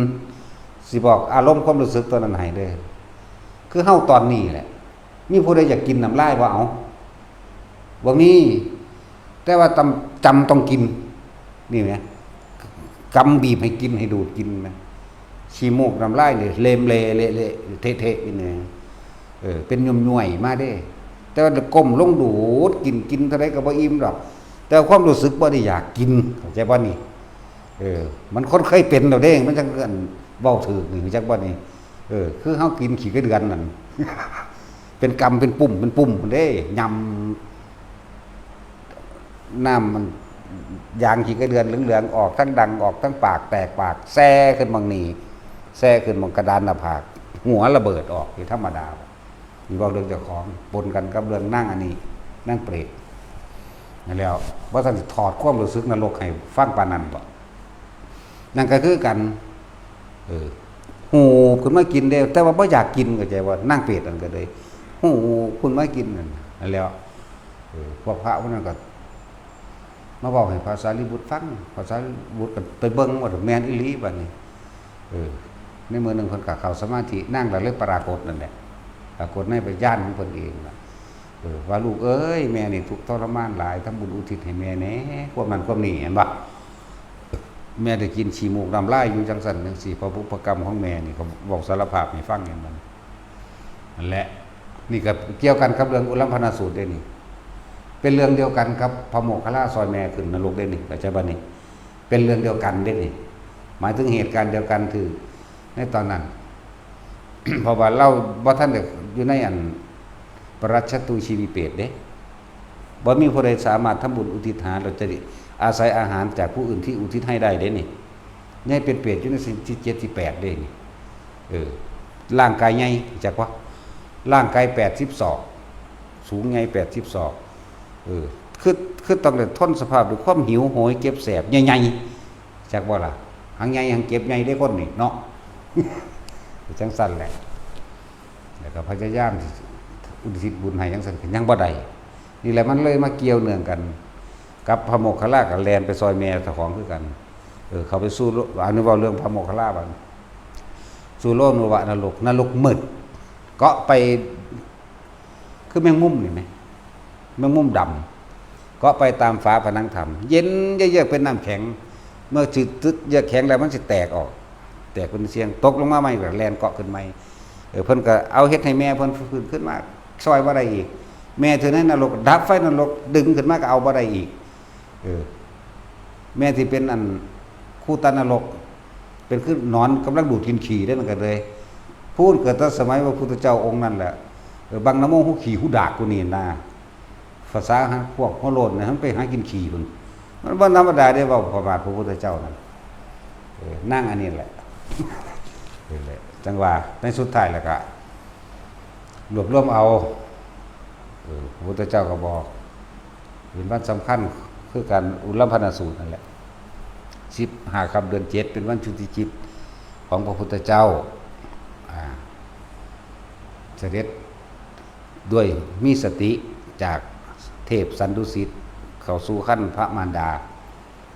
สิบอกอารมณ์ความรู้สึกตอนนั้นให้เด้อ คือเฮาตอนนี้แหละ มีผู้ใดอยากกินน้ำลายบ่ เอา บ่มี แต่ว่าจำ จำต้องกิน นี่แหม กำบีบให้กิน ให้ดูดกินนะ ขี้มูกน้ำลายนี่ เลมเล เละเละเทะเทะอยู่นี่ เออ เป็นย่วยๆมาเด้ แต่ว่าก้มลงดูดกิน กินเท่าใดก็บ่อิ่มดอก แต่ความรู้สึกบ่ได้อยากกิน เข้าใจบ่นี่ เออ มันคนเคยเป็นแล้วเด้ มันจั่งเอิ้นเว้าถูกนี่ รู้จักบ่นี่ เออ คือเฮากินขี้ไก่เดือนนั่น เป็นกำเป็นปุ่ม เป็นปุ่มพู้นเด้ ยำ น้ำมัน ยางขี้ไก่เดือนเหลืองๆ ออกทั้งดัง ออกทั้งปาก แตกปาก แซ่ขึ้นหม่องนี่ แซ่ขึ้นหม่องกระดานหน้าผาก หัวระเบิดออก นี่ธรรมดา นี่เว้าเรื่องเจ้าของ ปนกันกับเรื่องนางอันนี้ นางเปรต นั่นแล้ว บ่ทันสิถอดความรู้สึกนรกให้ฟังปานนั้นบ่ นั่นก็คือกัน เออ ฮูบขึ้นมากินเด้ แต่ว่าบ่อยากกิน เข้าใจบ่ นางเปรตนั่นก็เลย ฮูบขึ้นมากินนั่น นั่นแล้ว เออ พวกพระพวกนั้นก็ มาเว้าให้พระสารีบุตรฟัง พระสารีบุตรก็ไปเบิ่งว่าแม่นอีหลีบัดนี้ เออ ในมื้อหนึ่งเพิ่นก็เข้าสมาธิ นางก็เลยปรากฏนั่นแหละ ปรากฏในญาณของเพิ่นเองล่ะ เออ ว่า "ลูกเอ้ย แม่นี่ทุกข์ทรมานหลาย ทำบุญอุทิศให้แม่แหน่" ความนั้นความนี้ เห็นบ่ แม่ได้กินขี้มูกน้ำลายอยู่จั่งซั่นจั่งซี้ เพราะบุพกรรมของแม่นี่ ก็เว้าสารภาพให้ฟัง เห็นบ่ นั่นแหละ นี่ก็เกี่ยวกันกับเรื่องอุลัมพนสูตรเด้นี่ เป็นเรื่องเดียวกันกับพระโมคคัลลาซอยแม่ขึ้นนรกเด้นี่ เข้าใจบ่นี่ เป็นเรื่องเดียวกันเด้นี่ หมายถึงเหตุการณ์เดียวกัน คือในตอนนั้น เพราะว่าลาวบ่ทันได้อยู่ในอันปรัชญาตูชีวิเปตเด้ บ่มีผู้ใดสามารถทำบุญอุทิศหา แล้วจะได้อาศัยอาหารจากผู้อื่นที่อุทิศให้ได้เด้นี่ ใหญ่เป็นเปรตอยู่ในศีลที่เจ็ดที่แปดเด้นี่ เออ ร่างกายใหญ่ จักว่า ร่างกายแปดสิบศอก สูงใหญ่แปดสิบศอก เออ คือ คือต้องได้ทนสภาพด้วยความหิวโหยเจ็บแสบใหญ่ๆ จักบ่ล่ะ หางใหญ่หางเจ็บใหญ่เด้คนนี่เนาะ จั่งซั่นแหละ แล้วก็พยายามสิอุทิศบุญให้จั่งซั่นก็ยังบ่ได้ นี่แหละมันเลยมาเกี่ยวเนื่องกัน กับพระโมคคัลลาก็แล่นไปซอยแม่เจ้าของคือกัน เออ เข้าไปสู่โลก อันนี้เว้าเรื่องพระโมคคัลลาบัด สู่โลกนรก นรกมืด เกาะไป คือแมงมุมนี่แหม แมงมุมดำ เกาะไปตามฝาผนังถ้ำ เย็นเยือกเป็นน้ำแข็ง เมื่อสิเยือกแข็งแล้วมันสิแตกออก แตกเป็นเสี้ยง ตกลงมาใหม่ก็แล่นเกาะขึ้นใหม่ เออ เพิ่นก็เอาเฮ็ดให้แม่เพิ่นฟื้นขึ้นมา ซ่อยบ่ได้อีก แม่ที่ในนรก ดับไฟนรก ดึงขึ้นมาก็เอาบ่ได้อีก เออ แม่ที่เป็นอัน คูตานรก เป็นคือหนอนกำลังดูดกินขี้ได้เหมือนกันเลย พูดเกิดตั้งสมัยพระพุทธเจ้าองค์นั่นแหละ เออ บังนะโม หูขี้หูดากกูนี่นะ ภาษาพวกหัวโลนนะ มันไปหากินขี้พุ่น มันบ่ธรรมดาได้เว้าประมาทพระพุทธเจ้านั่น เออ นั่งอันนี้แหละ นี่แหละ จังว่าในสุดท้ายแล้วก็ รวบรวมเอา เออ พระพุทธเจ้าก็บอก เป็นวันสำคัญ คือการอุลลมพนสูตรนั่นแหละ สิบห้าค่ำเดือนเจ็ด เป็นวันจุติจิตของพระพุทธเจ้า อ่า เสด็จด้วยมีสติจากเทพสันดุสิต เข้าสู่ครรภ์พระมารดา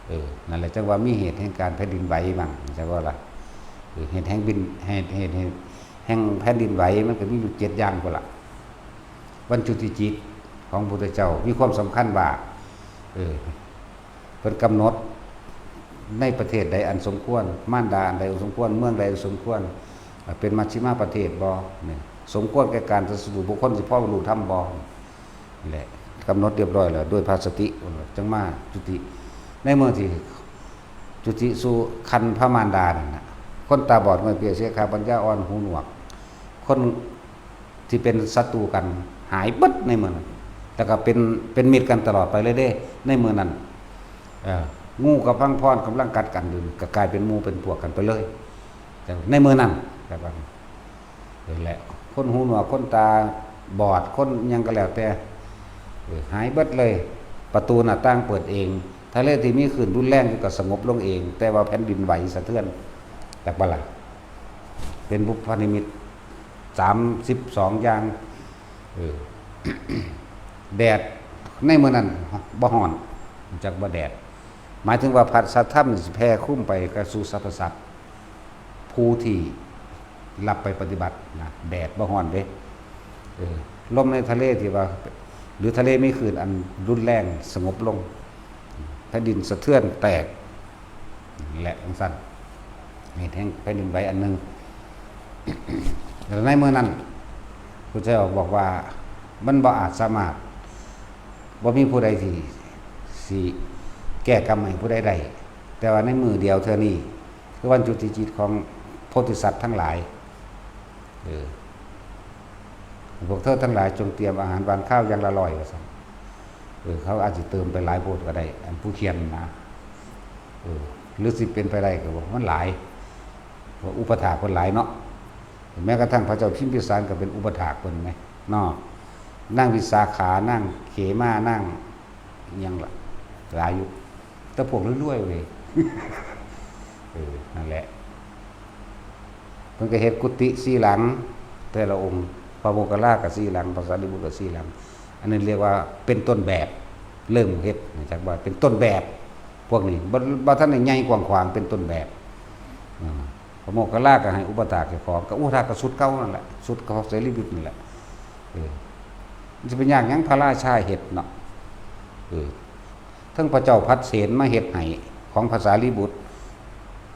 เออ นั่นแหละจังว่ามีเหตุแห่งการแผ่นดินไหวบ้าง จังว่าล่ะ เออ เหตุแห่งบิน เหตุ เหตุ เหตุแห่งแผ่นดินไหวมันก็มีอยู่เจ็ดอย่างพุ้นล่ะ วันจุติจิตของพระพุทธเจ้ามีความสำคัญว่า เออ เพิ่นกำหนดในประเทศใดอันสมควร มารดาอันใดอันสมควร เมืองใดอันสมควร เป็นมัชฌิมาประเทศบ่ นี่ สมควรแก่การตรัสรู้ บุคคลสิพอบรรลุธรรมบ่ นี่แหละ กำหนดเรียบร้อยแล้ว ด้วยพระสติ จังมาจุติ ในเมืองที่จุติสู่ครรภ์พระมารดานั่นน่ะ คนตาบอด ง่อยเปีย เสียขา ปัญญาอ่อน หูหนวก คนที่เป็นศัตรูกันหายเบิดในเมืองนั้น แล้วก็เป็น เป็นมิตรกันตลอดไปเลยเด้ ในเมืองนั้น เอ่อ งูกับพังพรกำลังกัดกันอยู่ ก็กลายเป็นหมู่เป็นพวกกันไปเลย แต่ในเมืองนั้น แต่ว่า นั่นแหละ คนหูหนวก คนตาบอด คนหยังก็แล้วแต่ เออ หายเบิดเลย ประตูหน้าต่างเปิดเอง ทะเลที่มีคลื่นรุนแรงอยู่ก็สงบลงเอง แต่ว่าแผ่นดินไหวสะเทือน จักบ่ล่ะ เป็นบุพนิมิต สามสิบสอง อย่าง เออ แดดในมื้อนั้นบ่ฮ้อน จักบ่แดด หมายถึงว่าพระสัทธรรมนี่สิแผ่คลุมไปก็สู่สรรพสัตว์ ผู้ที่รับไปปฏิบัตินะ แดดบ่ฮ้อนเด้ เออ ลมในทะเลที่ว่า หรือทะเลมีคลื่นอันรุนแรงสงบลง แผ่นดินสะเทือนแตก และจังซั่น เหตุแห่งแผ่นดินไหวอันหนึ่ง แล้วในมื้อนั้น พระเจ้าบอกว่ามันบ่อาจสามารถ บ่มีผู้ใดที่สิแก้กรรมให้ผู้ใดได้ แต่ว่าในมื้อเดียวเทื่อนี้ คือวันจุติจิตของโพธิสัตว์ทั้งหลาย เออ พวกเธอทั้งหลายจงเตรียมอาหารหวานข้าวอย่างละร้อย ว่าซั่น เออ เขาอาจสิเติมไปหลายโพดก็ได้ อันผู้เขียนนะ เออ หรือสิเป็นไปได้ก็บอกมันหลาย ว่าอุปถากเพิ่นหลายเนาะ แม้กระทั่งพระเจ้าพิมพิสารก็เป็นอุปถากเพิ่นไหมเนาะ นางวิสาขา นางเขมา นางอิหยังล่ะ หลายอยู่ แต่พวกรวยๆเว้ย เออ นั่นแหละ เพิ่นก็เฮ็ดกุฏิสี่หลัง แต่ละองค์ พระโมคคัลลาก็สี่หลัง พระสารีบุตรก็สี่หลัง อันนั้นเรียกว่าเป็นต้นแบบ เริ่มเฮ็ด จักว่าเป็นต้นแบบ พวกนี้ บ่ บ่ทันได้ใหญ่กว้างขวาง เป็นต้นแบบ อ่า พระโมคคัลลาก็ให้อุปถากเจ้าของ ก็อุปถากก็ชุดเก่านั่นแหละ ชุดของเสรีบุตรนี่แหละ เออ มันสิไปยากหยัง พระราชาเฮ็ดเนาะ เออ ทั้งพระเจ้าพัดเสนมาเฮ็ดให้ของพระสารีบุตร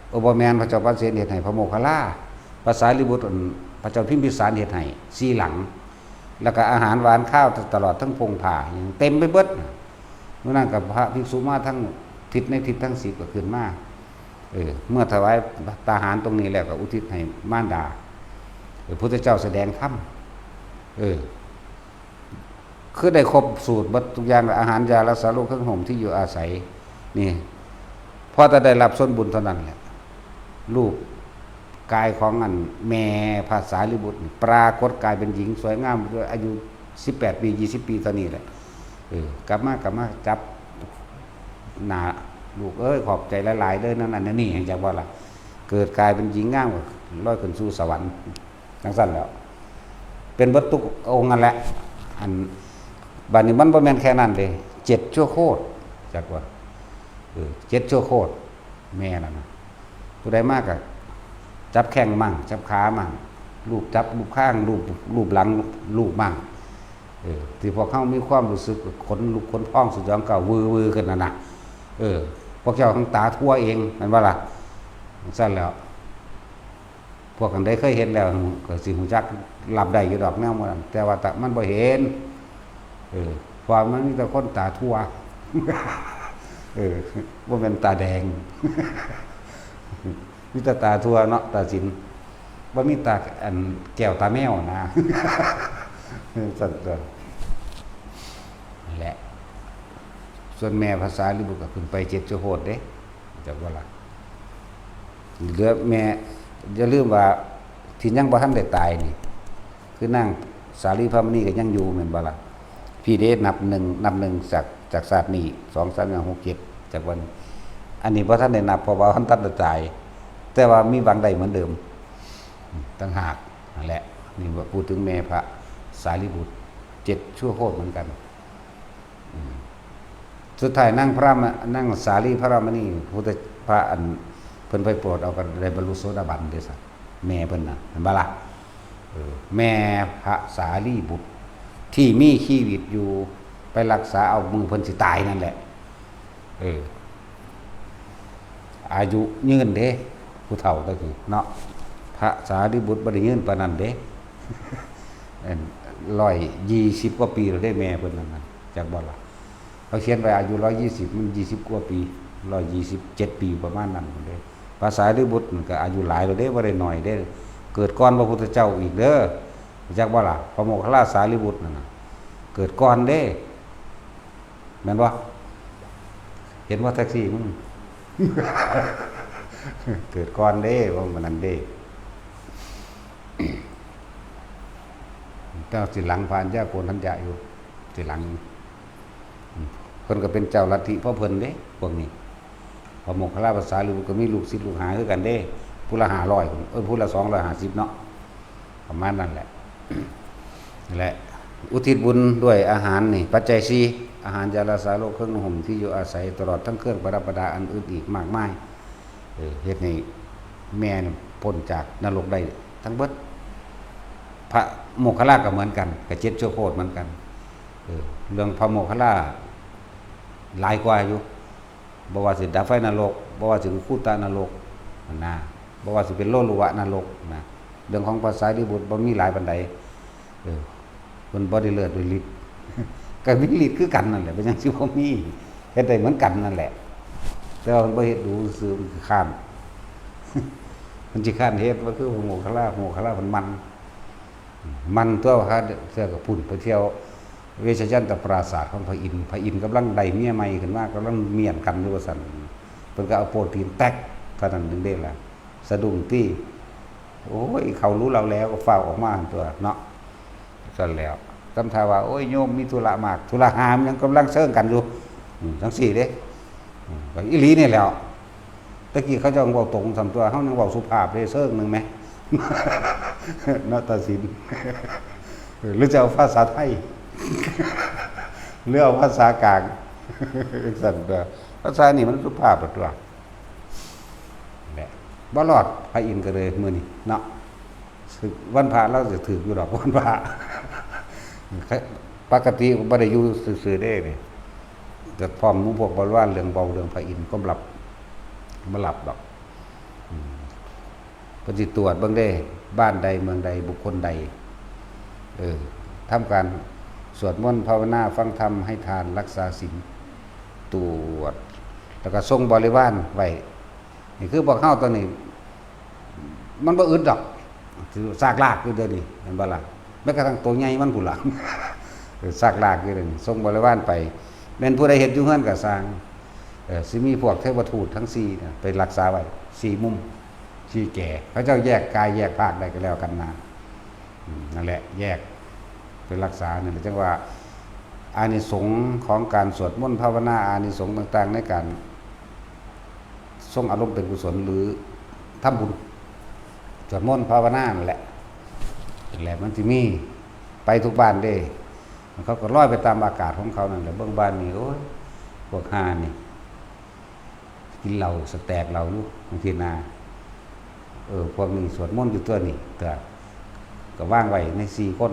เออ บ่แม่น พระเจ้าพัดเสนเฮ็ดให้พระโมคคัลลา พระสารีบุตร อัน พระเจ้าพิมพิสารเฮ็ดให้สี่หลัง แล้วก็อาหารหวานข้าวตลอดทั้งผงผ้า เต็มไปเบิด มื้อนั้นก็พระภิกษุมาทั้งทิศในทิศทั้งสิบก็ขึ้นมา เออ เมื่อถวายทหารตรงนี้แล้วก็อุทิศให้มารดา เออ พุทธเจ้าแสดงธรรม เออ คือได้ครบสูตรเบิดทุกอย่าง อาหารยารักษาโรค เครื่องห่มที่อยู่อาศัย นี่ พอแต่ได้รับส่วนบุญเท่านั้นแหละ รูปกายของอันแม่พระสารีบุตรนี่ปรากฏกายเป็นหญิงสวยงามด้วยอายุสิบแปดปี ยี่สิบปีเท่านี้แหละ เออ กลับมา กลับมาจับหน้า ลูกเอ้ย ขอบใจหลายๆเด้อ นั่นนั่นนี่ จักว่าล่ะ เกิดกายเป็นหญิงงาม ลอยขึ้นสู่สวรรค์ จังซั่นแหล้ว เป็นเบิดทุกองค์นั่นแหละ อัน บัดนี้มันบ่แม่นแค่นั้นเด้ เจ็ดชั่วโคตร จักว่า เออ เจ็ดชั่วโคตร แม่นั่นน่ะ ผู้ใดมาก็จับแข้งมั่ง จับขามั่ง ลูบจับ ลูบข้าง ลูบ ลูบหลัง ลูบมั่ง เออ ที่พวกเฮามีความรู้สึกขนลุกขนพองสยองกล้าววือวือขึ้นนั่นน่ะ เออ พวกเจ้าทั้งตาทั่วเอง แม่นบ่ล่ะ จังซั่นแหล้ว พวกอันใดเคยเห็นแล้วก็สิฮู้จัก รับได้อยู่ดอกแนวหมู่นั้น แต่ว่าถ้ามันบ่เห็น เออ เพราะว่ามันมีแต่คนตาทั่ว เออ บ่แม่นตาแดง มีแต่ตาทั่วเนาะ ตาสิน บ่มีตาอันแก้วตาแมวนะ ซั่นตัว นั่นแหละ ส่วนแม่พระสารีบุตรก็ขึ้นไปเจ็ดชั่วโคตรเด้ จักบ่ล่ะ เหลือแม่ อย่าลืมว่าที่ยังบ่ทันได้ตายนี่ คือนางสาลีพรามณีก็ยังอยู่แม่นบ่ล่ะ พี่เด้ นับหนึ่ง นับหนึ่งจาก จากชาตินี้ สอง สาม สี่ ห้า หก เจ็ด จากวัน อันนี้บ่ทันได้นับ เพราะว่าบ่ทันได้ตาย แต่ว่ามีหวังได้เหมือนเดิม ต่างหาก นั่นแหละ นี่ว่าพูดถึงแม่พระสารีบุตร เจ็ดชั่วโคตรเหมือนกัน อืม สุดท้ายนางพระม- นางสาลีพรามณี พุทธ- พระอันเพิ่นไปโปรดเอาก็ได้บรรลุโสดาบันเด้อซะ แม่เพิ่นน่ะ เห็นบ่ล่ะ เออ แม่พระสารีบุตร ที่มีชีวิตอยู่ ไปรักษาเอามื้อเพิ่นสิตายนั่นแหละ เออ อายุยืนเด้ ผู้เฒ่าตะกี้เนาะ พระสารีบุตรบ่ได้ยืนปานนั้นเด้ เอิ่น ร้อยยี่สิบกว่าปีแล้วเด้ แม่เพิ่นนั่นน่ะ จักบ่ล่ะ เขาเขียนไว้อายุร้อยยี่สิบ มันยี่สิบกว่าปี ร้อยยี่สิบเจ็ดปีประมาณนั้นพุ้นเด้ พระสารีบุตรมันก็อายุหลายแล้วเด้ บ่ได้น้อยเด้ เกิดก่อนพระพุทธเจ้าอีกเด้อ จักบ่ล่ะ พระโมคคัลลาสารีบุตรนั่นน่ะ เกิดก่อนเด้ แม่นบ่ เห็นบ่แท็กซี่มึง เกิดก่อนเด้ ว่ามันนั่นเด้ เจ้าสิหลังพระอัญญาโกณฑัญญะอยู่ สิหลัง เพิ่นก็เป็นเจ้าลัทธิของเพิ่นเด้ พวกนี้ พระโมคคัลลาพระสารีบุตรก็มีลูกศิษย์ลูกหาคือกันเด้ ผู้ละห้าร้อย เอ้ย ผู้ละสองร้อยห้าสิบเนาะ ประมาณนั้นแหละ และอุทิศบุญด้วยอาหารนี่ ปัจจัยสี่ อาหาร ยารักษาโรค เครื่องนุ่งห่ม ที่อยู่อาศัย ตลอดทั้งเครื่องประดับประดาอันอื่นอีกมากมาย เออ เฮ็ดให้แม่นี่พ้นจากนรกได้ทั้งเบิด พระโมคคัลลาก็เหมือนกัน ก็เจ็ดชั่วโคตรเหมือนกัน เออ เรื่องพระโมคคัลลาหลายกว่าอยู่ บ่ว่าสิดับไฟนรก บ่ว่าสิอุคคุตะนรก นะ บ่ว่าสิเป็นโลลุวะนรก นะ เรื่องของพระสารีบุตรบ่มีหลายปานใด เออ เพิ่นบ่ได้เลิศด้วยฤทธิ์ ก็มีฤทธิ์คือกันนั่นแหละ เป็นหยังสิบ่มี เฮ็ดได้เหมือนกันนั่นแหละ แต่ว่าเพิ่นบ่เฮ็ดดูซื่อ มันคือค้าน มันสิค้านเฮ็ด มันคือโมคคัลลา โมคคัลลามันมัน มันตัว หาเทื่อก็พุ้นไปเที่ยวเวชยันตปราสาทของพระอินทร์ พระอินทร์กำลังได้เมียใหม่ขึ้นมา กำลังเมียนกันอยู่ว่าซั่น เพิ่นก็เอาโปรตีนแตกเท่านั้นหนึ่งเด้ล่ะ สะดุ้งตี้ โอ้ย เขารู้เราแล้วก็ฟ้าวออกมาตัวเนาะ ซั่นแล้ว ทำท่าว่า โอ้ย โยมมีธุระมาก ธุระหามหยัง กำลังเซิงกันอยู่ อืม จังซี่เด้ อืม ก็อีหลีนี่แหล้ว ตะกี้เขาเจ้าเว้าตรงส่ำตัว เฮายังเว้าสุภาพเด้ เซิงหนึ่งแหม เนาะ ตาสิน หรือจะเอาภาษาไทย หรือเอาภาษากลาง ซั่นตัว ภาษานี่มันสุภาพตัว แหละ บ่รอด พระอินทร์ก็เลยมื้อนี้เนาะ วันพระเราจะถืกอยู่ดอก วันพระ ปกติบ่ได้อยู่ซื่อๆเด้นี่ จะพร้อมหมู่พวกบริวารเรื่องเว้าเรื่องพระอินทร์ ความลับ บ่ลับดอก อืม เพิ่นสิตรวจเบิ่งเด้ บ้านใดเมืองใดบุคคลใด เออ ทำการสวดมนต์ภาวนา ฟังธรรม ให้ทาน รักษาศีล ตรวจ แล้วก็ส่งบริวารไว้ นี่คือพวกเฮาตอนนี้ มันบ่อึดดอก ซากลากอยู่เดี๋ยวนี้ เห็นบ่ล่ะ แม้กระทั่งตัวใหญ่มันพู้นล่ะ เออ ซากลากอยู่เดี๋ยวนี้ ส่งบริวารไป แม่นผู้ใดเฮ็ดอยู่เฮือนก็ซ่าง เออ สิมีพวกเทวทูตทั้งสี่น่ะ ไปรักษาไว้ สี่มุม สี่แก่ เขาเจ้าแยกกายแยกภาคได้ก็แล้วกันนะ อืม นั่นแหละ แยก ไปรักษา นั่นแหละ จั่งว่า อานิสงส์ของการสวดมนต์ภาวนา อานิสงส์ต่างๆ ในการ ทรงอารมณ์เป็นกุศล หรือทำบุญ สวดมนต์ภาวนานั่นแหละ นั่นแหละ มันสิมี ไปทุกบ้านเด้ เขาก็ลอยไปตามอากาศของเขานั่นแหละ เบิ่งบ้านนี่ โอ้ย พวกห่านี่ กินเหล้าสแต็กเหล้าอยู่ บางทีนะ เออ พวกนี้สวดมนต์อยู่ตัวนี่ ก็ ก็วางไว้ในสี่คน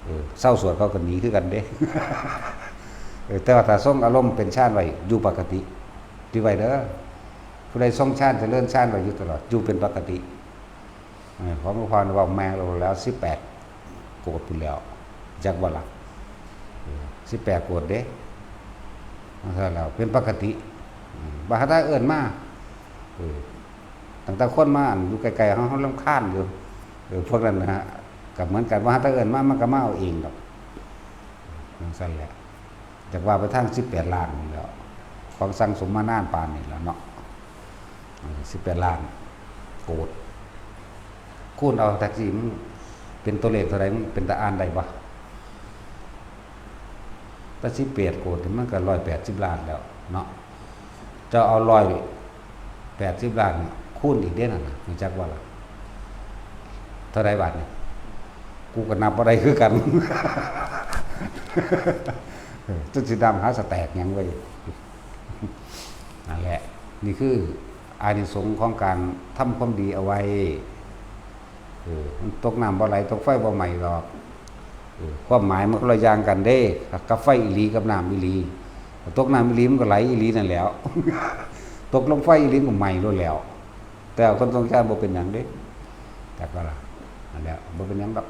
เออ เซาสวดเขาก็หนีคือกันเด้ เออ แต่ว่าถ้าทรงอารมณ์เป็นฌานไว้ อยู่ปกติ ถือไว้เด้อ ผู้ใดทรงฌาน เจริญฌานไว้อยู่ตลอด อยู่เป็นปกติ เออ ของหลวงพ่อนี่เว้าแม่นแล้ว สิบแปด โกดพู้นแล้ว จักบ่ล่ะ เออ สิบแปด โกดเด้ จั่งซั้นแล้ว เป็นปกติ อืม บ่หาแต่เอิ้นมา เออ ตั้งแต่คนมา อันอยู่ไกลๆ เฮา เฮารำคาญอยู่ เออ พวกนั้นนะฮะ ก็เหมือนกัน บ่หาแต่เอิ้นมา มันก็มาเอาเองดอก จั่งซั้นแหละ จักว่าไปทาง สิบแปด ล้านนี่แหล้ว ของสั่งสมมานานปานนี้แล้วเนาะ เออ สิบแปด ล้าน โกด คูณเอาจักสิ มันเป็นตัวเลขเท่าใด มันเป็นตาอ่านได้บ่ แต่ สิบแปด โกดนี่มันก็ ร้อยแปดสิบ ล้านแล้วเนาะ เจ้าเอา ร้อยแปดสิบ ล้าน คูณอีกเด้นั่นน่ะ รู้จักบ่ล่ะ เท่าใดบาดนี่ กูก็นับบ่ได้คือกัน เออ จนสิดำหาสแต็กหยังเว้ย นั่นแหละ นี่คืออานิสงส์ของการทำความดีเอาไว้ เออ มันตกน้ำบ่ไหล ตกไฟบ่ไหม้ดอก เออ ความหมายมันคนละอย่างกันเด้ กับไฟอีหลีกับน้ำอีหลี ตกน้ำอีหลีมันก็ไหลอีหลีนั่นแหล้ว ตกลงไฟอีหลีมันก็ไหม้โลดแล้ว แต่คนสงสารบ่เป็นหยังเด้ จักว่าล่ะ นั่นแหละ บ่เป็นหยังดอก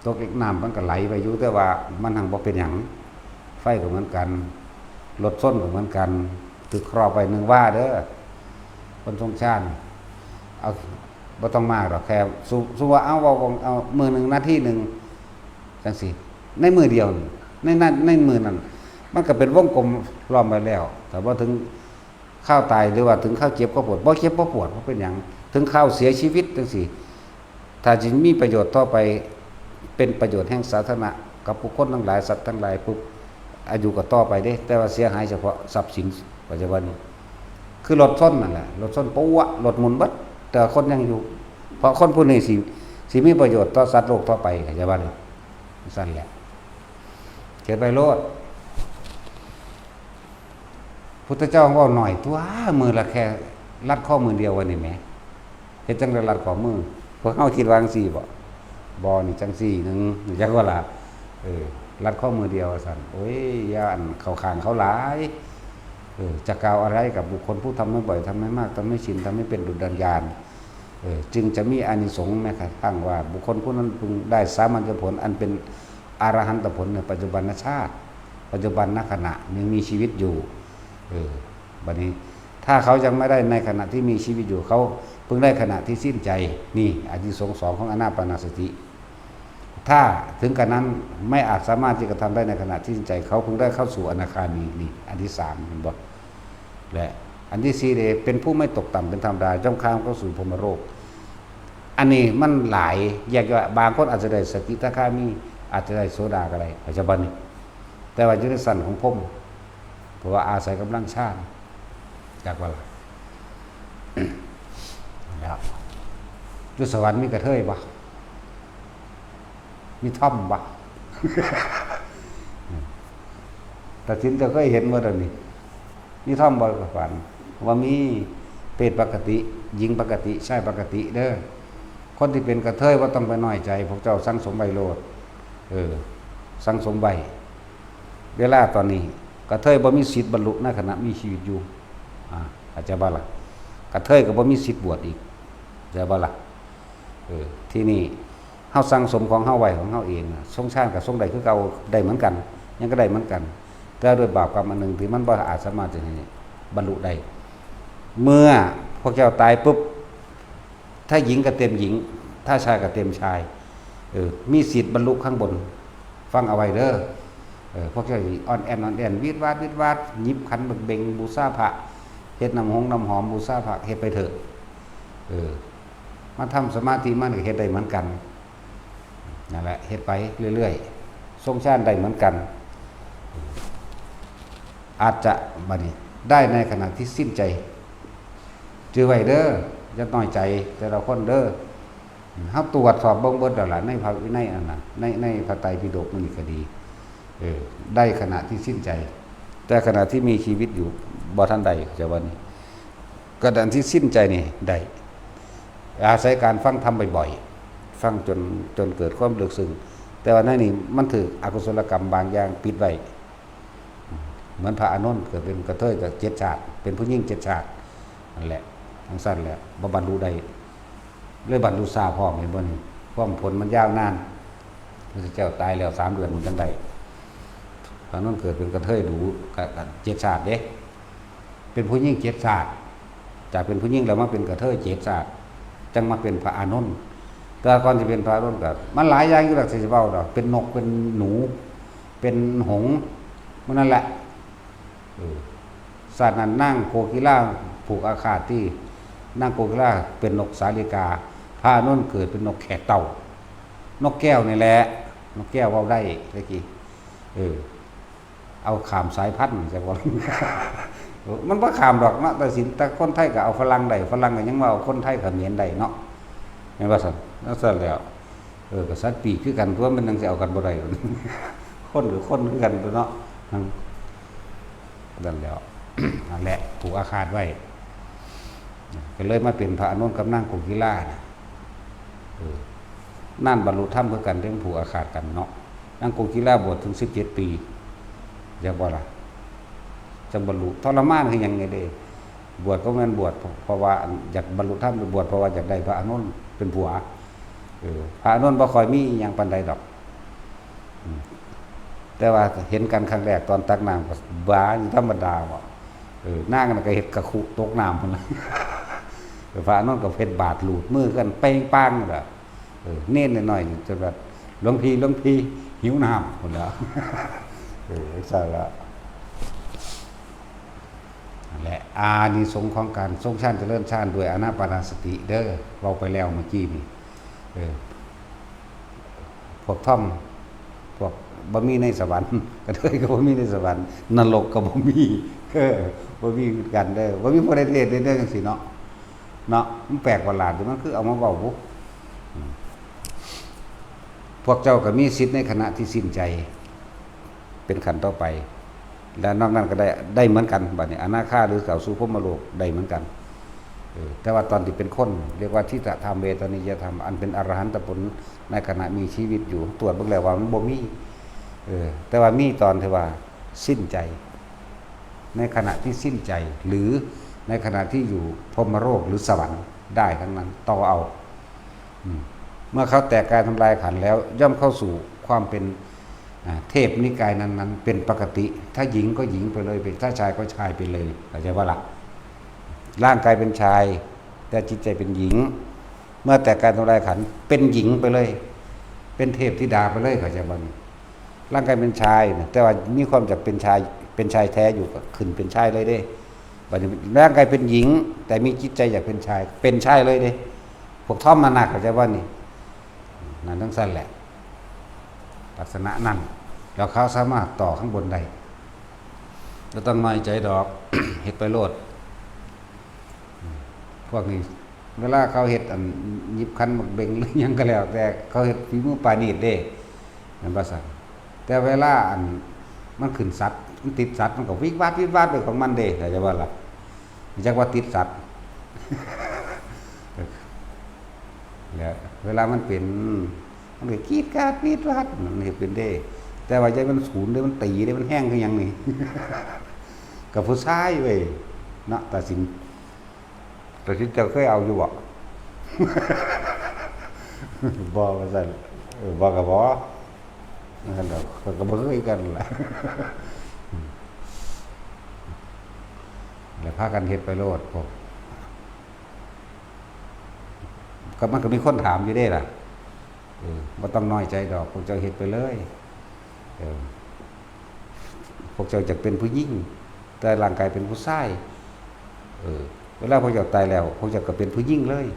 ตกน้ำมันก็ไหลไปอยู่ แต่ว่ามันหั้นบ่เป็นหยัง ไฟก็เหมือนกัน รถชนก็เหมือนกัน ถือเคราะห์ไปหนึ่งวาเด้อ คนสงสาร เอา บ่ต้องมากดอก แค่ สม สมมุติว่า เอา เว้า เอามื้อหนึ่ง นาทีหนึ่ง จั่งซี้ ในมื้อเดียวนี่ ในนั้น ในมื้อนั้น มันก็เป็นวงกลมล้อมไว้แล้ว แต่ว่าถึง คราวตายหรือว่าถึงคราวเจ็บคราวปวด บ่เจ็บบ่ปวด บ่เป็นหยัง ถึงคราวเสียชีวิตจั่งซี้ ถ้าสิมีประโยชน์ต่อไป เป็นประโยชน์แห่งสาธารณะ กับบุคคลทั้งหลาย สัตว์ทั้งหลายปุ๊บ อายุก็ต่อไปเด้ แต่ว่าเสียหายเฉพาะทรัพย์สิน ปัจจุบันนี้ คือรถชนนั่นแหละ รถชนปั๊วะ รถหมุนเบิด แต่คนยังอยู่ เพราะคนผู้นี้สิ สิมีประโยชน์ต่อสัตว์โลกต่อไป เข้าใจบ่นี่ ซั่นแหละ เฮ็ดไปโลด พุทธเจ้าเว้าน้อยตั๊ว มื้อละแค่รัดคอมื้อเดียวว่านี่แหม เฮ็ดจั่งใดรัดคอมื้อ พวกเฮาคิดว่าจั่งซี้บ่ บ่นี่จั่งซี้หนึ่ง จักว่าล่ะ เออ รัดคอมื้อเดียวว่าซั่น โอ้ย อย่าอันเข้าข้างเขาหลาย เออ จะกล่าวอะไรกับบุคคลผู้ทำให้บ่อย ทำให้มาก ทำให้ชิน ทำให้เป็นดุจดังยาน เออ จึงจะมีอานิสงส์แม้กระทั่งว่าบุคคลผู้นั้นพึงได้สามัญญผลอันเป็นอรหันตผลในปัจจุบันชาติ ปัจจุบันขณะยังมีชีวิตอยู่ เออ บัดนี้ ถ้าเขายังไม่ได้ในขณะที่มีชีวิตอยู่ เขาพึงได้ขณะที่สิ้นใจ นี่ อานิสงส์สองของอานาปานสติ ถ้าถึงกระนั้นไม่อาจสามารถที่จะทำได้ในขณะที่สิ้นใจ เขาพึงได้เข้าสู่อนาคามี นี่ อันที่สาม เห็นบ่ และอันที่สี่เด้ เป็นผู้ไม่ตกต่ำเป็นธรรมดา ย่อมข้ามเข้าสู่พรหมโลก อันนี้มันหลาย แยกย่อย บางคนอาจจะได้สกิทาคามี อาจจะได้โสดาก็ได้ ปัจจุบันนี้ แต่ว่าอยู่ในชั้นของพรหม เพราะว่าอาศัยกำลังฌาน จักว่าล่ะ แล้ว อยู่สวรรค์มีกระเทยบ่ มีทอมบ่ ตัดสินเจ้าเคยเห็นบ่เดี๋ยวนี้ มีทอมบ่ ก็ฝัน ว่ามีเพศปกติ หญิงปกติ ชายปกติเด้อ คนที่เป็นกระเทยบ่ต้องไปน้อยใจ พวกเจ้าสั่งสมไว้โลด เออ สั่งสมไว้ เวลาตอนนี้ กระเทยบ่มีสิทธิ์บรรลุในขณะมีชีวิตอยู่ อ่า เข้าใจบ่ล่ะ กระเทยก็บ่มีสิทธิ์บวชอีก เข้าใจบ่ล่ะ เออ ที่นี่ เฮาสั่งสมของเฮาไว้ของเฮาเองน่ะ ทรงฌานก็ทรงได้คือเก่า ได้เหมือนกัน ยังก็ได้เหมือนกัน แต่ด้วยบาปกรรมอันหนึ่งที่มันบ่อาจสามารถจะให้บรรลุได้ เมื่อพวกเจ้าตายปุ๊บ ถ้าหญิงก็เต็มหญิง ถ้าชายก็เต็มชาย เออ มีสิทธิ์บรรลุข้างบน ฟังเอาไว้เด้อ เออ พวกเจ้าสิอ่อนแอนอ่อนแอน วิดวาดวิดวาด หยิบขันเบ่งบูชาพระ เฮ็ดน้ำหงน้ำหอมบูชาพระ เฮ็ดไปเถอะ เออ มาทำสมาธิมันก็เฮ็ดได้เหมือนกัน นั่นแหละ เฮ็ดไปเรื่อยๆ ทรงฌานได้เหมือนกัน อาจจะ บัดนี้ ได้ในขณะที่สิ้นใจ จื่อไว้เด้อ อย่าน้อยใจแต่ละคนเด้อ เฮาตรวจสอบเบิ่งเบิดแล้วล่ะ ในพระวินัยอันนั้น ใน ในพระไตรปิฎกมันนี่ก็ดี เออ ได้ขณะที่สิ้นใจ แต่ขณะที่มีชีวิตอยู่ บ่ทันได้ เข้าใจบ่นี่ ขณะที่สิ้นใจนี่ได้ อาศัยการฟังธรรมบ่อยๆ ฟังจน จนเกิดความลึกซึ้ง แต่ว่าในนี้มันถืกอกุศลกรรมบางอย่างปิดไว้ เหมือนพระอานนท์เกิดเป็นกระเทยก็เจ็ดชาติ เป็นผู้หญิงเจ็ดชาติ นั่นแหละ จั่งซั้นแหละ บ่บรรลุได้ เลยบรรลุชาติพร้อม เห็นบ่นี่ ความผลมันยาวนาน พระพุทธเจ้าตายแล้วสามเดือนมันจังได้ พระอานนท์เกิดเป็นกระเทยดูกะ กะเจ็ดชาติเด้ เป็นผู้หญิงเจ็ดชาติ จากเป็นผู้หญิงแล้วมาเป็นกระเทยเจ็ดชาติ จังมาเป็นพระอานนท์ แต่ก่อนสิเป็นพระอานนท์ก็ มันหลายอย่างอยู่ดอกสิเว้าดอก เป็นนกเป็นหนู เป็นหงส์ หมู่นั่นแหละ เออ ชาตินั้นนางโกกีฬาผูกอาฆาตที่ นางโกกีฬาเป็นนกสาลิกา พระอานนท์เกิดเป็นนกแขกเต้า นกแก้วนี่แหละ นกแก้วเว้าได้ตะกี้ เออ เอาข้ามสายพันธุ์ จักว่า มันบ่ข้ามดอกเนาะ แต่สิ แต่คนไทยก็เอาฝรั่งได้ ฝรั่งก็ยังว่าเอาคนไทยเขมรได้เนาะ แม่นบ่ซั่น จั่งซั่นแหล้ว เออ ก็สัตว์ปีกคือกัน ตัวมันจั่งสิเอากันบ่ได้ คนก็คนคือกันตั๊วเนาะ นั่นแหล้ว นั่นแหละ ผูกอาฆาตไว้ ก็เลยมาเป็นพระอานนท์กับนางโกกีฬานะ เออ นั่นบรรลุธรรมคือกัน จั่งผูกอาฆาตกันเนาะ นางโกกีฬาบวชถึงสิบเจ็ดปี จักบ่ล่ะ จั่งบรรลุ ทรมานคือหยังไงเด้ บวชก็แม่นบวช เพราะว่าอยากบรรลุธรรม บวชเพราะว่าอยากได้พระอานนท์เป็นผัว เออ พระอานนท์บ่ค่อยมีอิหยังปานใดดอก อืม แต่ว่าเห็นกันครั้งแรกตอนตักน้ำก็บ้าอยู่ธรรมดาบ่ เออ นางนั่นก็เฮ็ดกะคุตกน้ำพุ้นล่ะ พระอานนท์ก็เฮ็ดบาตรลูดมือกันเป้งปังล่ะ เออ เณรน้อยๆ จนว่า "หลวงพี่ หลวงพี่ หิวน้ำ" พุ้นล่ะ เออ จั่งซั่นล่ะ นั่นแหละ อานิสงส์ของการทรงฌานเจริญฌานด้วยอานาปานสติเด้อ เว้าไปแล้วเมื่อกี้นี่ เออ พวกทอม พวกบ่มีในสวรรค์ กระเทยก็บ่มีในสวรรค์ นรกก็บ่มี เออ บ่มีคือกันเด้อ บ่มีผู้ใดเทศน์ในเรื่องจั่งซี้เนาะ เนาะ มันแปลกประหลาดอยู่ มันคือเอามาเว้าบุ อืม พวกเจ้าก็มีสิทธิ์ในขณะที่สิ้นใจ เป็นขั้นต่อไป และนอกนั้นก็ได้ ได้เหมือนกัน บัดนี้อนาคาหรือเข้าสู่พรหมโลกได้เหมือนกัน เออ แต่ว่าตอนที่เป็นคน เรียกว่าทิฏฐธรรม เวทนิยธรรม อันเป็นอรหันตผลในขณะมีชีวิตอยู่ ตรวจเบิ่งแล้วว่ามันบ่มี เออ แต่ว่ามีตอนที่ว่าสิ้นใจ ในขณะที่สิ้นใจ หรือในขณะที่อยู่พรหมโลกหรือสวรรค์ได้ทั้งนั้น ต่อเอา อืม เมื่อเขาแตกกายทำลายขันธ์แล้ว ย่อมเข้าสู่ความเป็น อ่า เทพนิกายนั้นๆ เป็นปกติ ถ้าหญิงก็หญิงไปเลย เป็น ถ้าชายก็ชายไปเลย เข้าใจบ่ล่ะ ร่างกายเป็นชาย แต่จิตใจเป็นหญิง เมื่อแตกกายทำลายขันธ์ เป็นหญิงไปเลย เป็นเทพธิดาไปเลย เข้าใจบ่นี่ ร่างกายเป็นชายนะ แต่ว่ามีความอยากเป็นชาย เป็นชายแท้อยู่ ก็ขึ้นเป็นชายเลยเด้ บัดนี้ร่างกายเป็นหญิง แต่มีจิตใจอยากเป็นชาย เป็นชายเลยเด้ พวกทอมมานัก เข้าใจบ่นี่ นั่นจั่งซั่นแหละ ลักษณะนั้น แล้วเขาสามารถต่อข้างบนได้ บ่ต้องน้อยใจดอก เฮ็ดไปโลด พวกนี้ เวลาเขาเฮ็ดอันหยิบขันหมากเบงหรือหยังก็แล้ว แต่เขาเฮ็ดฝีมือปราณีตเด้ แม่นบ่ซั่น แต่เวลาอันมันขึ้นสัตว์ มันติดสัตว์ มันก็วิดวาดวิดวาดไปของมันเด้ เข้าใจบ่ล่ะ จักว่าติดสัตว์ แล้วเวลามันเป็น มันก็กรีดกราดกรีดกราด มันเฮ็ดเป็นเด้ แต่ว่าอย่ามันสูนเด้ มันตีเด้ มันแฮงคือหยังนี่ กับผู้ชายเว้ย เนาะ ตัดสิน ตัดสินเจ้าเคยเอาอยู่บ่ บ่ ว่าซั่น เออ บ่ก็บ่ นั่นดอก ข้อยก็บ่เคยกันล่ะ แล้วพากันเฮ็ดไปโลดพวก ก็มันก็มีคนถามอยู่เด้ล่ะ เออ บ่ต้องน้อยใจดอก พวกเจ้าเฮ็ดไปเลย เออ พวกเจ้าอยากเป็นผู้หญิง แต่ร่างกายเป็นผู้ชาย เออ เวลาพวกเจ้าตายแล้ว พวกเจ้าก็เป็นผู้หญิงเลย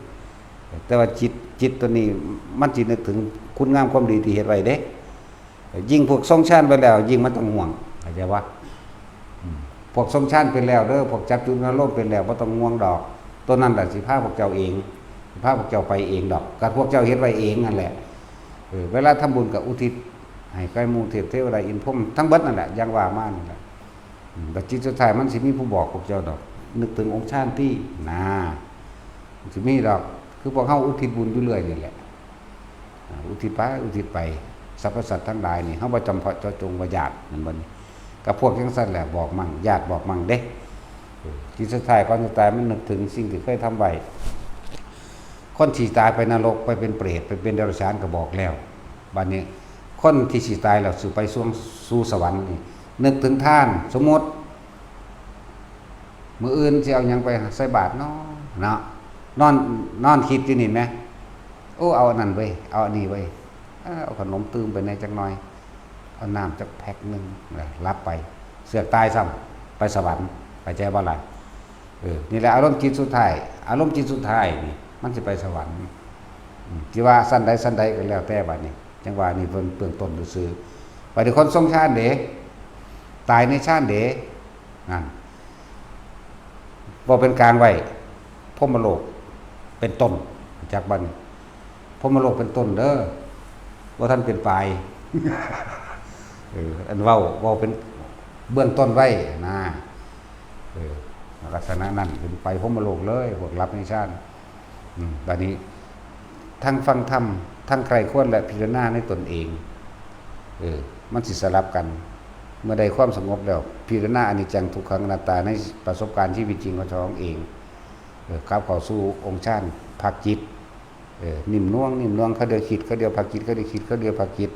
แต่ว่าจิต จิตตัวนี้ มันสินึกถึงคุณงามความดีที่เฮ็ดไว้เด้ ยิ่งพวกทรงฌานไปแล้ว ยิ่งมันต้องห่วง เข้าใจบ่ อืม พวกทรงฌานเป็นแล้วเด้อ พวกจับจุดอารมณ์เป็นแล้ว บ่ต้องห่วงดอก ตัวนั้นแหละสิพาพวกเจ้าเอง สิพาพวกเจ้าไปเองดอก ก็พวกเจ้าเฮ็ดไว้เองนั่นแหละ เออ เวลาทำบุญก็อุทิศให้ไกลหมู่เทพเทวดาอินทร์พรหมทั้งเบิดนั่นแหละ อย่างว่ามานั่นแหละ อืม แต่จิตสุดท้ายมันสิมีผู้บอกพวกเจ้าดอก นึกถึงองค์ฌานตี้ นะ มันสิมีดอก คือพวกเฮาอุทิศบุญอยู่เรื่อยนี่แหละ อ่า อุทิศไป อุทิศไป สรรพสัตว์ทั้งหลายนี่ เฮาบ่จำเพาะเจาะจงว่าญาติ แม่นบ่นี่ กับพวกจั่งซั่นแหละ บอกมั่ง ญาติบอกมั่งเด้ เออ จิตสุดท้ายก่อนสิตายมันนึกถึงสิ่งที่เคยทำไว้ คนที่ตายไปนรก ไปเป็นเปรต ไปเป็นเดรัจฉานก็บอกแล้ว บัดนี้คนที่สิตายแล้วสิไปสู่ สู่สวรรค์นี่ นึกถึงทาน สมมติ มื้ออื่นสิเอาหยังไปใส่บาตรเนาะ เนาะ นอน นอนคิดอยู่นี่แหม โอ้ เอาอันนั้นเว้ย เอาอันนี้เว้ย เออ เอาขนมตื่มไปแหน่จักหน่อย เอาน้ำจักแพ็คหนึ่ง แล้วหลับไป เสือกตายซ้ำ ไปสวรรค์ เข้าใจบ่ล่ะ เออ นี่แหละอารมณ์จิตสุดท้าย อารมณ์จิตสุดท้ายนี่ มันสิไปสวรรค์ อืม ที่ว่าชั้นใดชั้นใดก็แล้วแต่บัดนี้ จังว่านี่เพิ่นเบื้องต้นซื่อๆ บัดนี้คนทรงฌานเด้ ตายในฌานเด้ นั่น เว้าเป็นกลางไว้ พรหมโลกเป็นต้น จักบัดนี้ พรหมโลกเป็นต้นเด้อ บ่ทันเป็นปลาย เออ อันเว้า เว้าเป็นเบื้องต้นไว้นะ เออ ลักษณะนั้นเป็นไปพรหมโลกเลย พวกหลับในฌาน อืม บัดนี้ ทั้งฟังธรรม ทั้งใคร่ครวญและพิจารณาในตนเอง เออ มันสิสลับกัน เมื่อได้ความสงบแล้ว พิจารณาอนิจจังทุกขังอนัตตาในประสบการณ์ชีวิตจริงของเจ้าของเอง เออ กลับเข้าสู่องค์ฌาน พักจิต เออ นิ่มนวล นิ่มนวล เขาเดียวคิด เขาเดียวพักจิต เขาเดียวคิด เขาเดียวพักจิต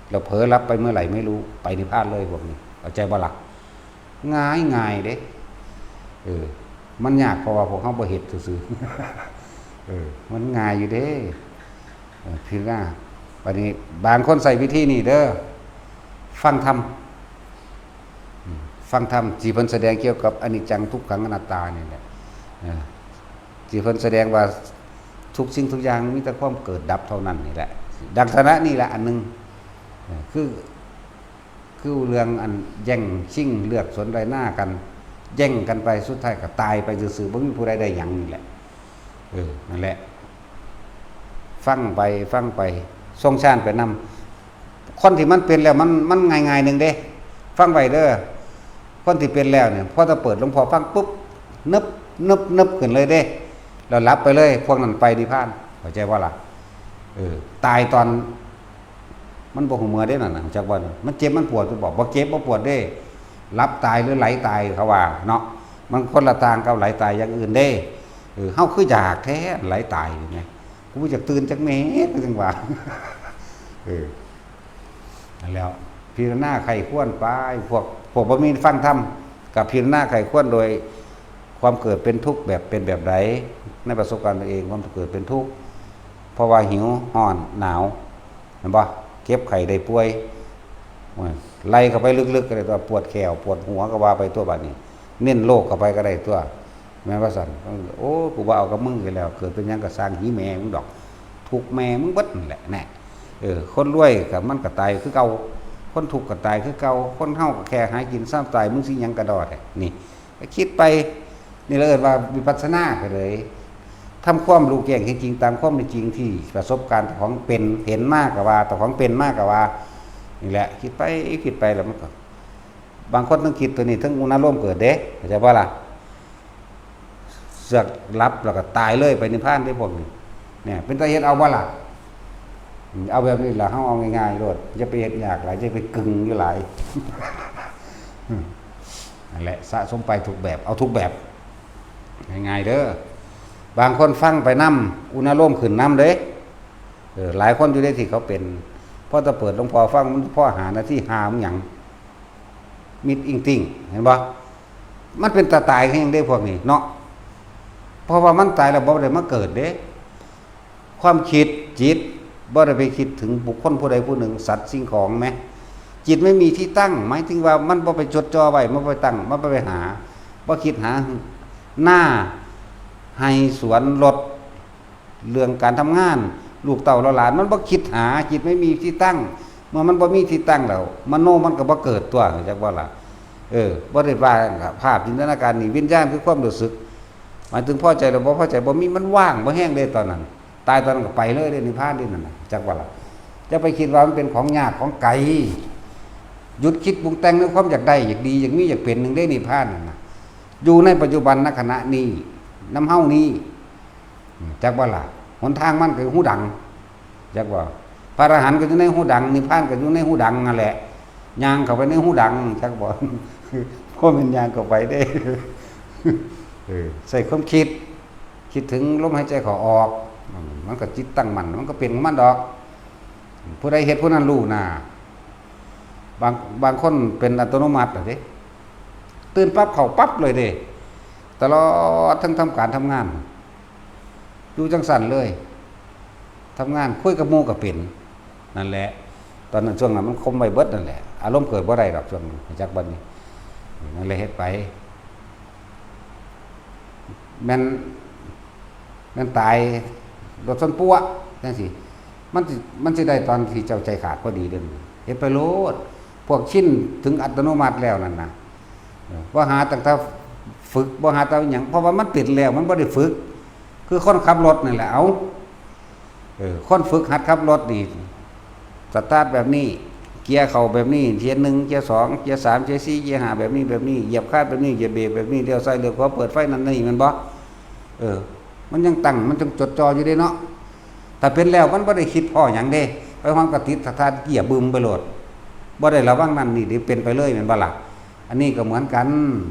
แล้วเผลอหลับไปเมื่อไหร่ไม่รู้ ไปนิพพานเลยพวกนี้ เข้าใจบ่ล่ะ ง่ายง่ายเด้ เออ มันยากเพราะว่าพวกเฮาบ่เฮ็ดซื่อๆ เออ มันง่ายอยู่เด้ เออ พิจารณา บัดนี้บางคนใช้วิธีนี้เด้อ ฟังธรรม อืม ฟังธรรมที่เพิ่นแสดงเกี่ยวกับอนิจจังทุกขังอนัตตานี่แหละ เออ ที่เพิ่นแสดงว่าทุกสิ่งทุกอย่างมีแต่ความเกิดดับเท่านั้นนี่แหละ ลักษณะนี่แหละอันหนึ่ง เออ คือ คือเรื่องอันแย่งชิงเลือกสวนไร่นากัน แย่งกันไป สุดท้ายก็ตายไปซื่อๆ บ่มีผู้ใดได้หยังนี่แหละ เออ นั่นแหละ ฟังไป ฟังไป ทรงฌานไปนำ คนที่มันเป็นแล้วมัน มันง่ายๆหนึ่งเด้ ฟังไว้เด้อ คนที่เป็นแล้วเนี่ย พอจะเปิดหลวงพ่อฟังปุ๊บ นึบ นึบ นึบขึ้นเลยเด้ แล้วหลับไปเลย พวกนั้นไปนิพพาน เข้าใจบ่ล่ะ เออ ตายตอน มันบ่ฮู้เมื่อเด้นั่นน่ะ จักว่ามันเจ็บมันปวดอยู่บ่ บ่เจ็บบ่ปวดเด้ หลับตายหรือไหลตายเขาว่าเนาะ มันคนละต่างกับไหลตายอย่างอื่นเด้ เออ เฮาคืออยากแท้ไหลตายนี่แหม กูอยากตื่นจักเม็ดจังว่า เออ นั่นแหล้ว พิจารณาใคร่ครวญไป พวก พวกบ่มีฟังธรรม กับพิจารณาใคร่ครวญโดยความเกิดเป็นทุกข์แบบเป็นแบบใด ในประสบการณ์ตัวเอง ความเกิดเป็นทุกข์ เพราะว่าหิว ร้อน หนาว เห็นบ่ เจ็บไข้ได้ป่วย โอ้ย ไล่เข้าไปลึกๆก็ได้ตัว ปวดแข้ว ปวดหัวก็ว่าไปตัวบัดนี้ เน้นโลกเข้าไปก็ได้ตัว แม่นว่าซั่น โอ้ กูบ่เอากับมึงอยู่แล้ว เกิดเป็นหยังก็ซ่าง หีแม่มึงดอก ทุกข์แม่มึงเบิดนั่นแหละ แน่ เออ คนรวยก็มันก็ตายคือเก่า คนทุกข์ก็ตายคือเก่า คนเฮาก็แค่หากินซ่ำตาย มึงสิหยังกะด้อแท้ นี่ ก็คิดไป นี่เราเอิ้นว่าวิปัสสนาก็เลย ทำความรู้แจ้งเห็นจริงตามความเป็นจริงที่ประสบการณ์เจ้าของเป็น เห็นมาก็ว่า เจ้าของเป็นมาก็ว่า นี่แหละ คิดไป คิดไปแล้วมันก็ บางคนต้องคิดตัวนี้ ทั้งอุณาโลมเกิดเด้ เข้าใจบ่ล่ะ เสือกหลับแล้วก็ตายเลยไปนิพพานเด้พวกนี้ เนี่ย เป็นตาเฮ็ดเอาบ่ล่ะ อืม เอาแบบนี้ล่ะ เฮาเอาง่ายๆโลด อย่าไปเฮ็ดยากหลาย อย่าไปกึ่งอยู่หลาย อืม นั่นแหละ สะสมไปทุกแบบ เอาทุกแบบ ง่ายๆเด้อ บางคนฟังไปนำ อุณาโลมขึ้นนำเด้ เออ หลายคนอยู่เด้ที่เขาเป็น พอจะเปิดหลวงพ่อฟัง มันพอห้านาที หามันหยัง มิดอิงติ่ง เห็นบ่ มันเป็นตาตายคือหยังเด้พวกนี้เนาะ เพราะว่ามันตายแล้วบ่ได้มาเกิดเด้ ความคิดจิตบ่ได้ไปคิดถึงบุคคลผู้ใดผู้หนึ่ง สัตว์สิ่งของแหม จิตไม่มีที่ตั้ง หมายถึงว่ามันบ่ไปจดจ่อไว้ มันบ่ไปตั้ง มันบ่ไปหา บ่คิดหานา ไฮ่ สวน รถ เรื่องการทำงาน ลูกเต้าเหล่าหลาน มันบ่คิดหา จิตไม่มีที่ตั้ง เมื่อมันบ่มีที่ตั้งแล้ว มโนมันก็บ่เกิดตัว จักบ่ล่ะ เออ บ่ได้ว่าภาพจินตนาการนี่ วิญญาณคือความรู้สึก หมายถึงพอใจหรือบ่พอใจ บ่มี มันว่าง บ่แฮงเด้ตอนนั้น ตายตอนนั้นก็ไปเลยเด้ นิพพานเด้นั่นน่ะ จักว่าล่ะ จะไปคิดว่ามันเป็นของยากของไกล หยุดคิดปรุงแต่งในความอยากได้ อยากดี อยากมี อยากเป็นหนึ่งเด้ นิพพานนั่นน่ะ อยู่ในปัจจุบัน ณ ขณะนี้ นำเฮานี้ อืม จักว่าล่ะ หนทางมันก็หูดัง จักว่า พระอรหันต์ก็อยู่ในหูดัง นิพพานก็อยู่ในหูดังนั่นแหละ ย่างเข้าไปในหูดัง จักบ่ เพราะมันย่างเข้าไปเด้ เออ ใส่ความคิด คิดถึงลมหายใจเข้าออก อืม มันก็จิตตั้งมั่น มันก็เป็นของมันดอก ผู้ใดเฮ็ดผู้นั้นรู้นะ บางบางคนเป็นอัตโนมัติอะเด้ ตื่นปั๊บเข้าปั๊บเลยเด้ ตลอดทั้งทำการทำงาน อยู่จังซั่นเลย ทำงานคุยกับหมู่ก็เป็น นั่นแหละ ตอนนั้นช่วงนั้นมันคมไว้เบิดนั่นแหละ อารมณ์เกิดบ่ได้ดอกช่วงนั้น จักบัดนี้ นั่นเลยเฮ็ดไป แม่น แม่นตายรถชนปั๊วจังซี่ มันสิ มันสิได้ตอนที่เจ้าใจขาดพอดีเด้อ เฮ็ดไปโลด พวกชินถึงอัตโนมัติแล้วนั่นนะ เออ บ่หาตั้งแต่ฝึก บ่หาแต่หยัง เพราะว่ามันเป็นแล้ว มันบ่ได้ฝึก คือคนขับรถนั่นแหละ เอ้า เออ คนฝึกหัดขับรถนี่ สตาร์ทแบบนี้ เกียร์เข้าแบบนี้ เกียร์หนึ่ง เกียร์สอง เกียร์สาม เกียร์สี่ เกียร์ห้า แบบนี้ แบบนี้ เหยียบคลัตช์แบบนี้ เหยียบเบรกแบบนี้ เลี้ยวซ้าย เลี้ยวขวา เปิดไฟนั่นนี่ แม่นบ่ เออ มันยังตั้ง มันจังจดจ่ออยู่เด้เนาะ ถ้าเป็นแล้วมันบ่ได้คิดพ้อหยังเด้ ไปฮอดก็ติดสตาร์ทเกียร์บึ้มไปโลด บ่ได้ระวังนั่นนี่เด้ เป็นไปเลย แม่นบ่ล่ะ อันนี้ก็เหมือนกัน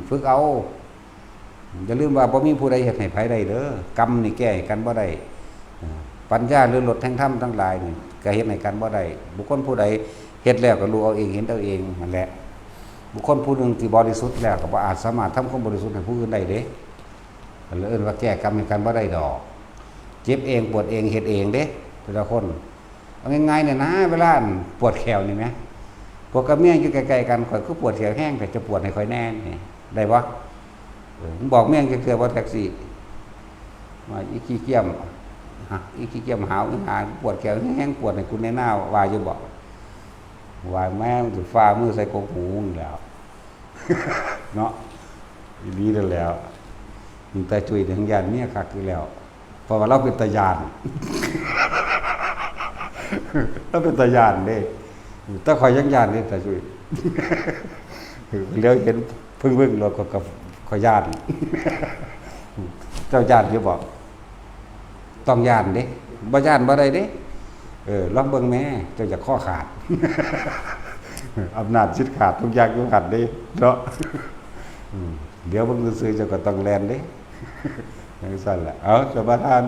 ฝึกเอา อย่าลืมว่าบ่มีผู้ใดเฮ็ดให้ไผได้เด้อ กรรมนี่แก้ให้กันบ่ได้ เออ ปัญญาหรือรถแห่งธรรมทั้งหลายนี่ก็เฮ็ดให้กันบ่ได้ บุคคลผู้ใดเฮ็ดแล้วก็รู้เอาเอง เห็นเอาเองนั่นแหละ บุคคลผู้หนึ่งที่บริสุทธิ์แล้วก็บ่อาจสามารถทำความบริสุทธิ์ให้ผู้อื่นได้เด้ ก็เลยเอิ้นว่าแก้กรรมให้กันบ่ได้ดอก เจ็บเองปวดเองเฮ็ดเองเด้ แต่ละคน เอาง่ายๆเนี่ยนะ เวลาปวดแข้วนี่แหม ผัวกับเมียอยู่ใกล้ๆกัน ข้อยคือปวดแข้วแฮง แต่จะปวดให้ข้อยแหน่นี่ ได้บ่ เออ มึงบอกเมียจักเทื่อบ่ แท็กซี่ ว่าอีขี้เกียจ ฮะ อีขี้เกียจหาว อีหา ปวดแข้วแฮง ปวดให้กูแหน่นา ว่าอยู่บ่ ว่าแม่งสิฟ้ามือใส่กกหูนี่แหล้ว เนาะ อีหลีนั่นแหล้ว ตาจุ้ยนี่แฮงย้านเมียคักอยู่แล้ว เพราะว่าลาวเป็นตาย้าน ลาวเป็นตาย้านเด้ แต่ข้อยยังย้านเด้ ตาจุ้ย เหลียวเห็นเพิ่งๆ แล้วก็ ก็ ข้อยย้าน เจ้าย้านอยู่บ่ ต้องย้านเด้ บ่ย้านบ่ได้เด้ เออ ลองเบิ่งแหม เจ้าจะคอขาด อำนาจสิทธิ์ขาดทุกอย่างอยู่หั่นเด้ เนาะ อืม เดี๋ยวเบิ่งซื่อๆ เจ้าก็ต้องแล่นเด้ จังซั่นแหละ เอา เจ้าประธาน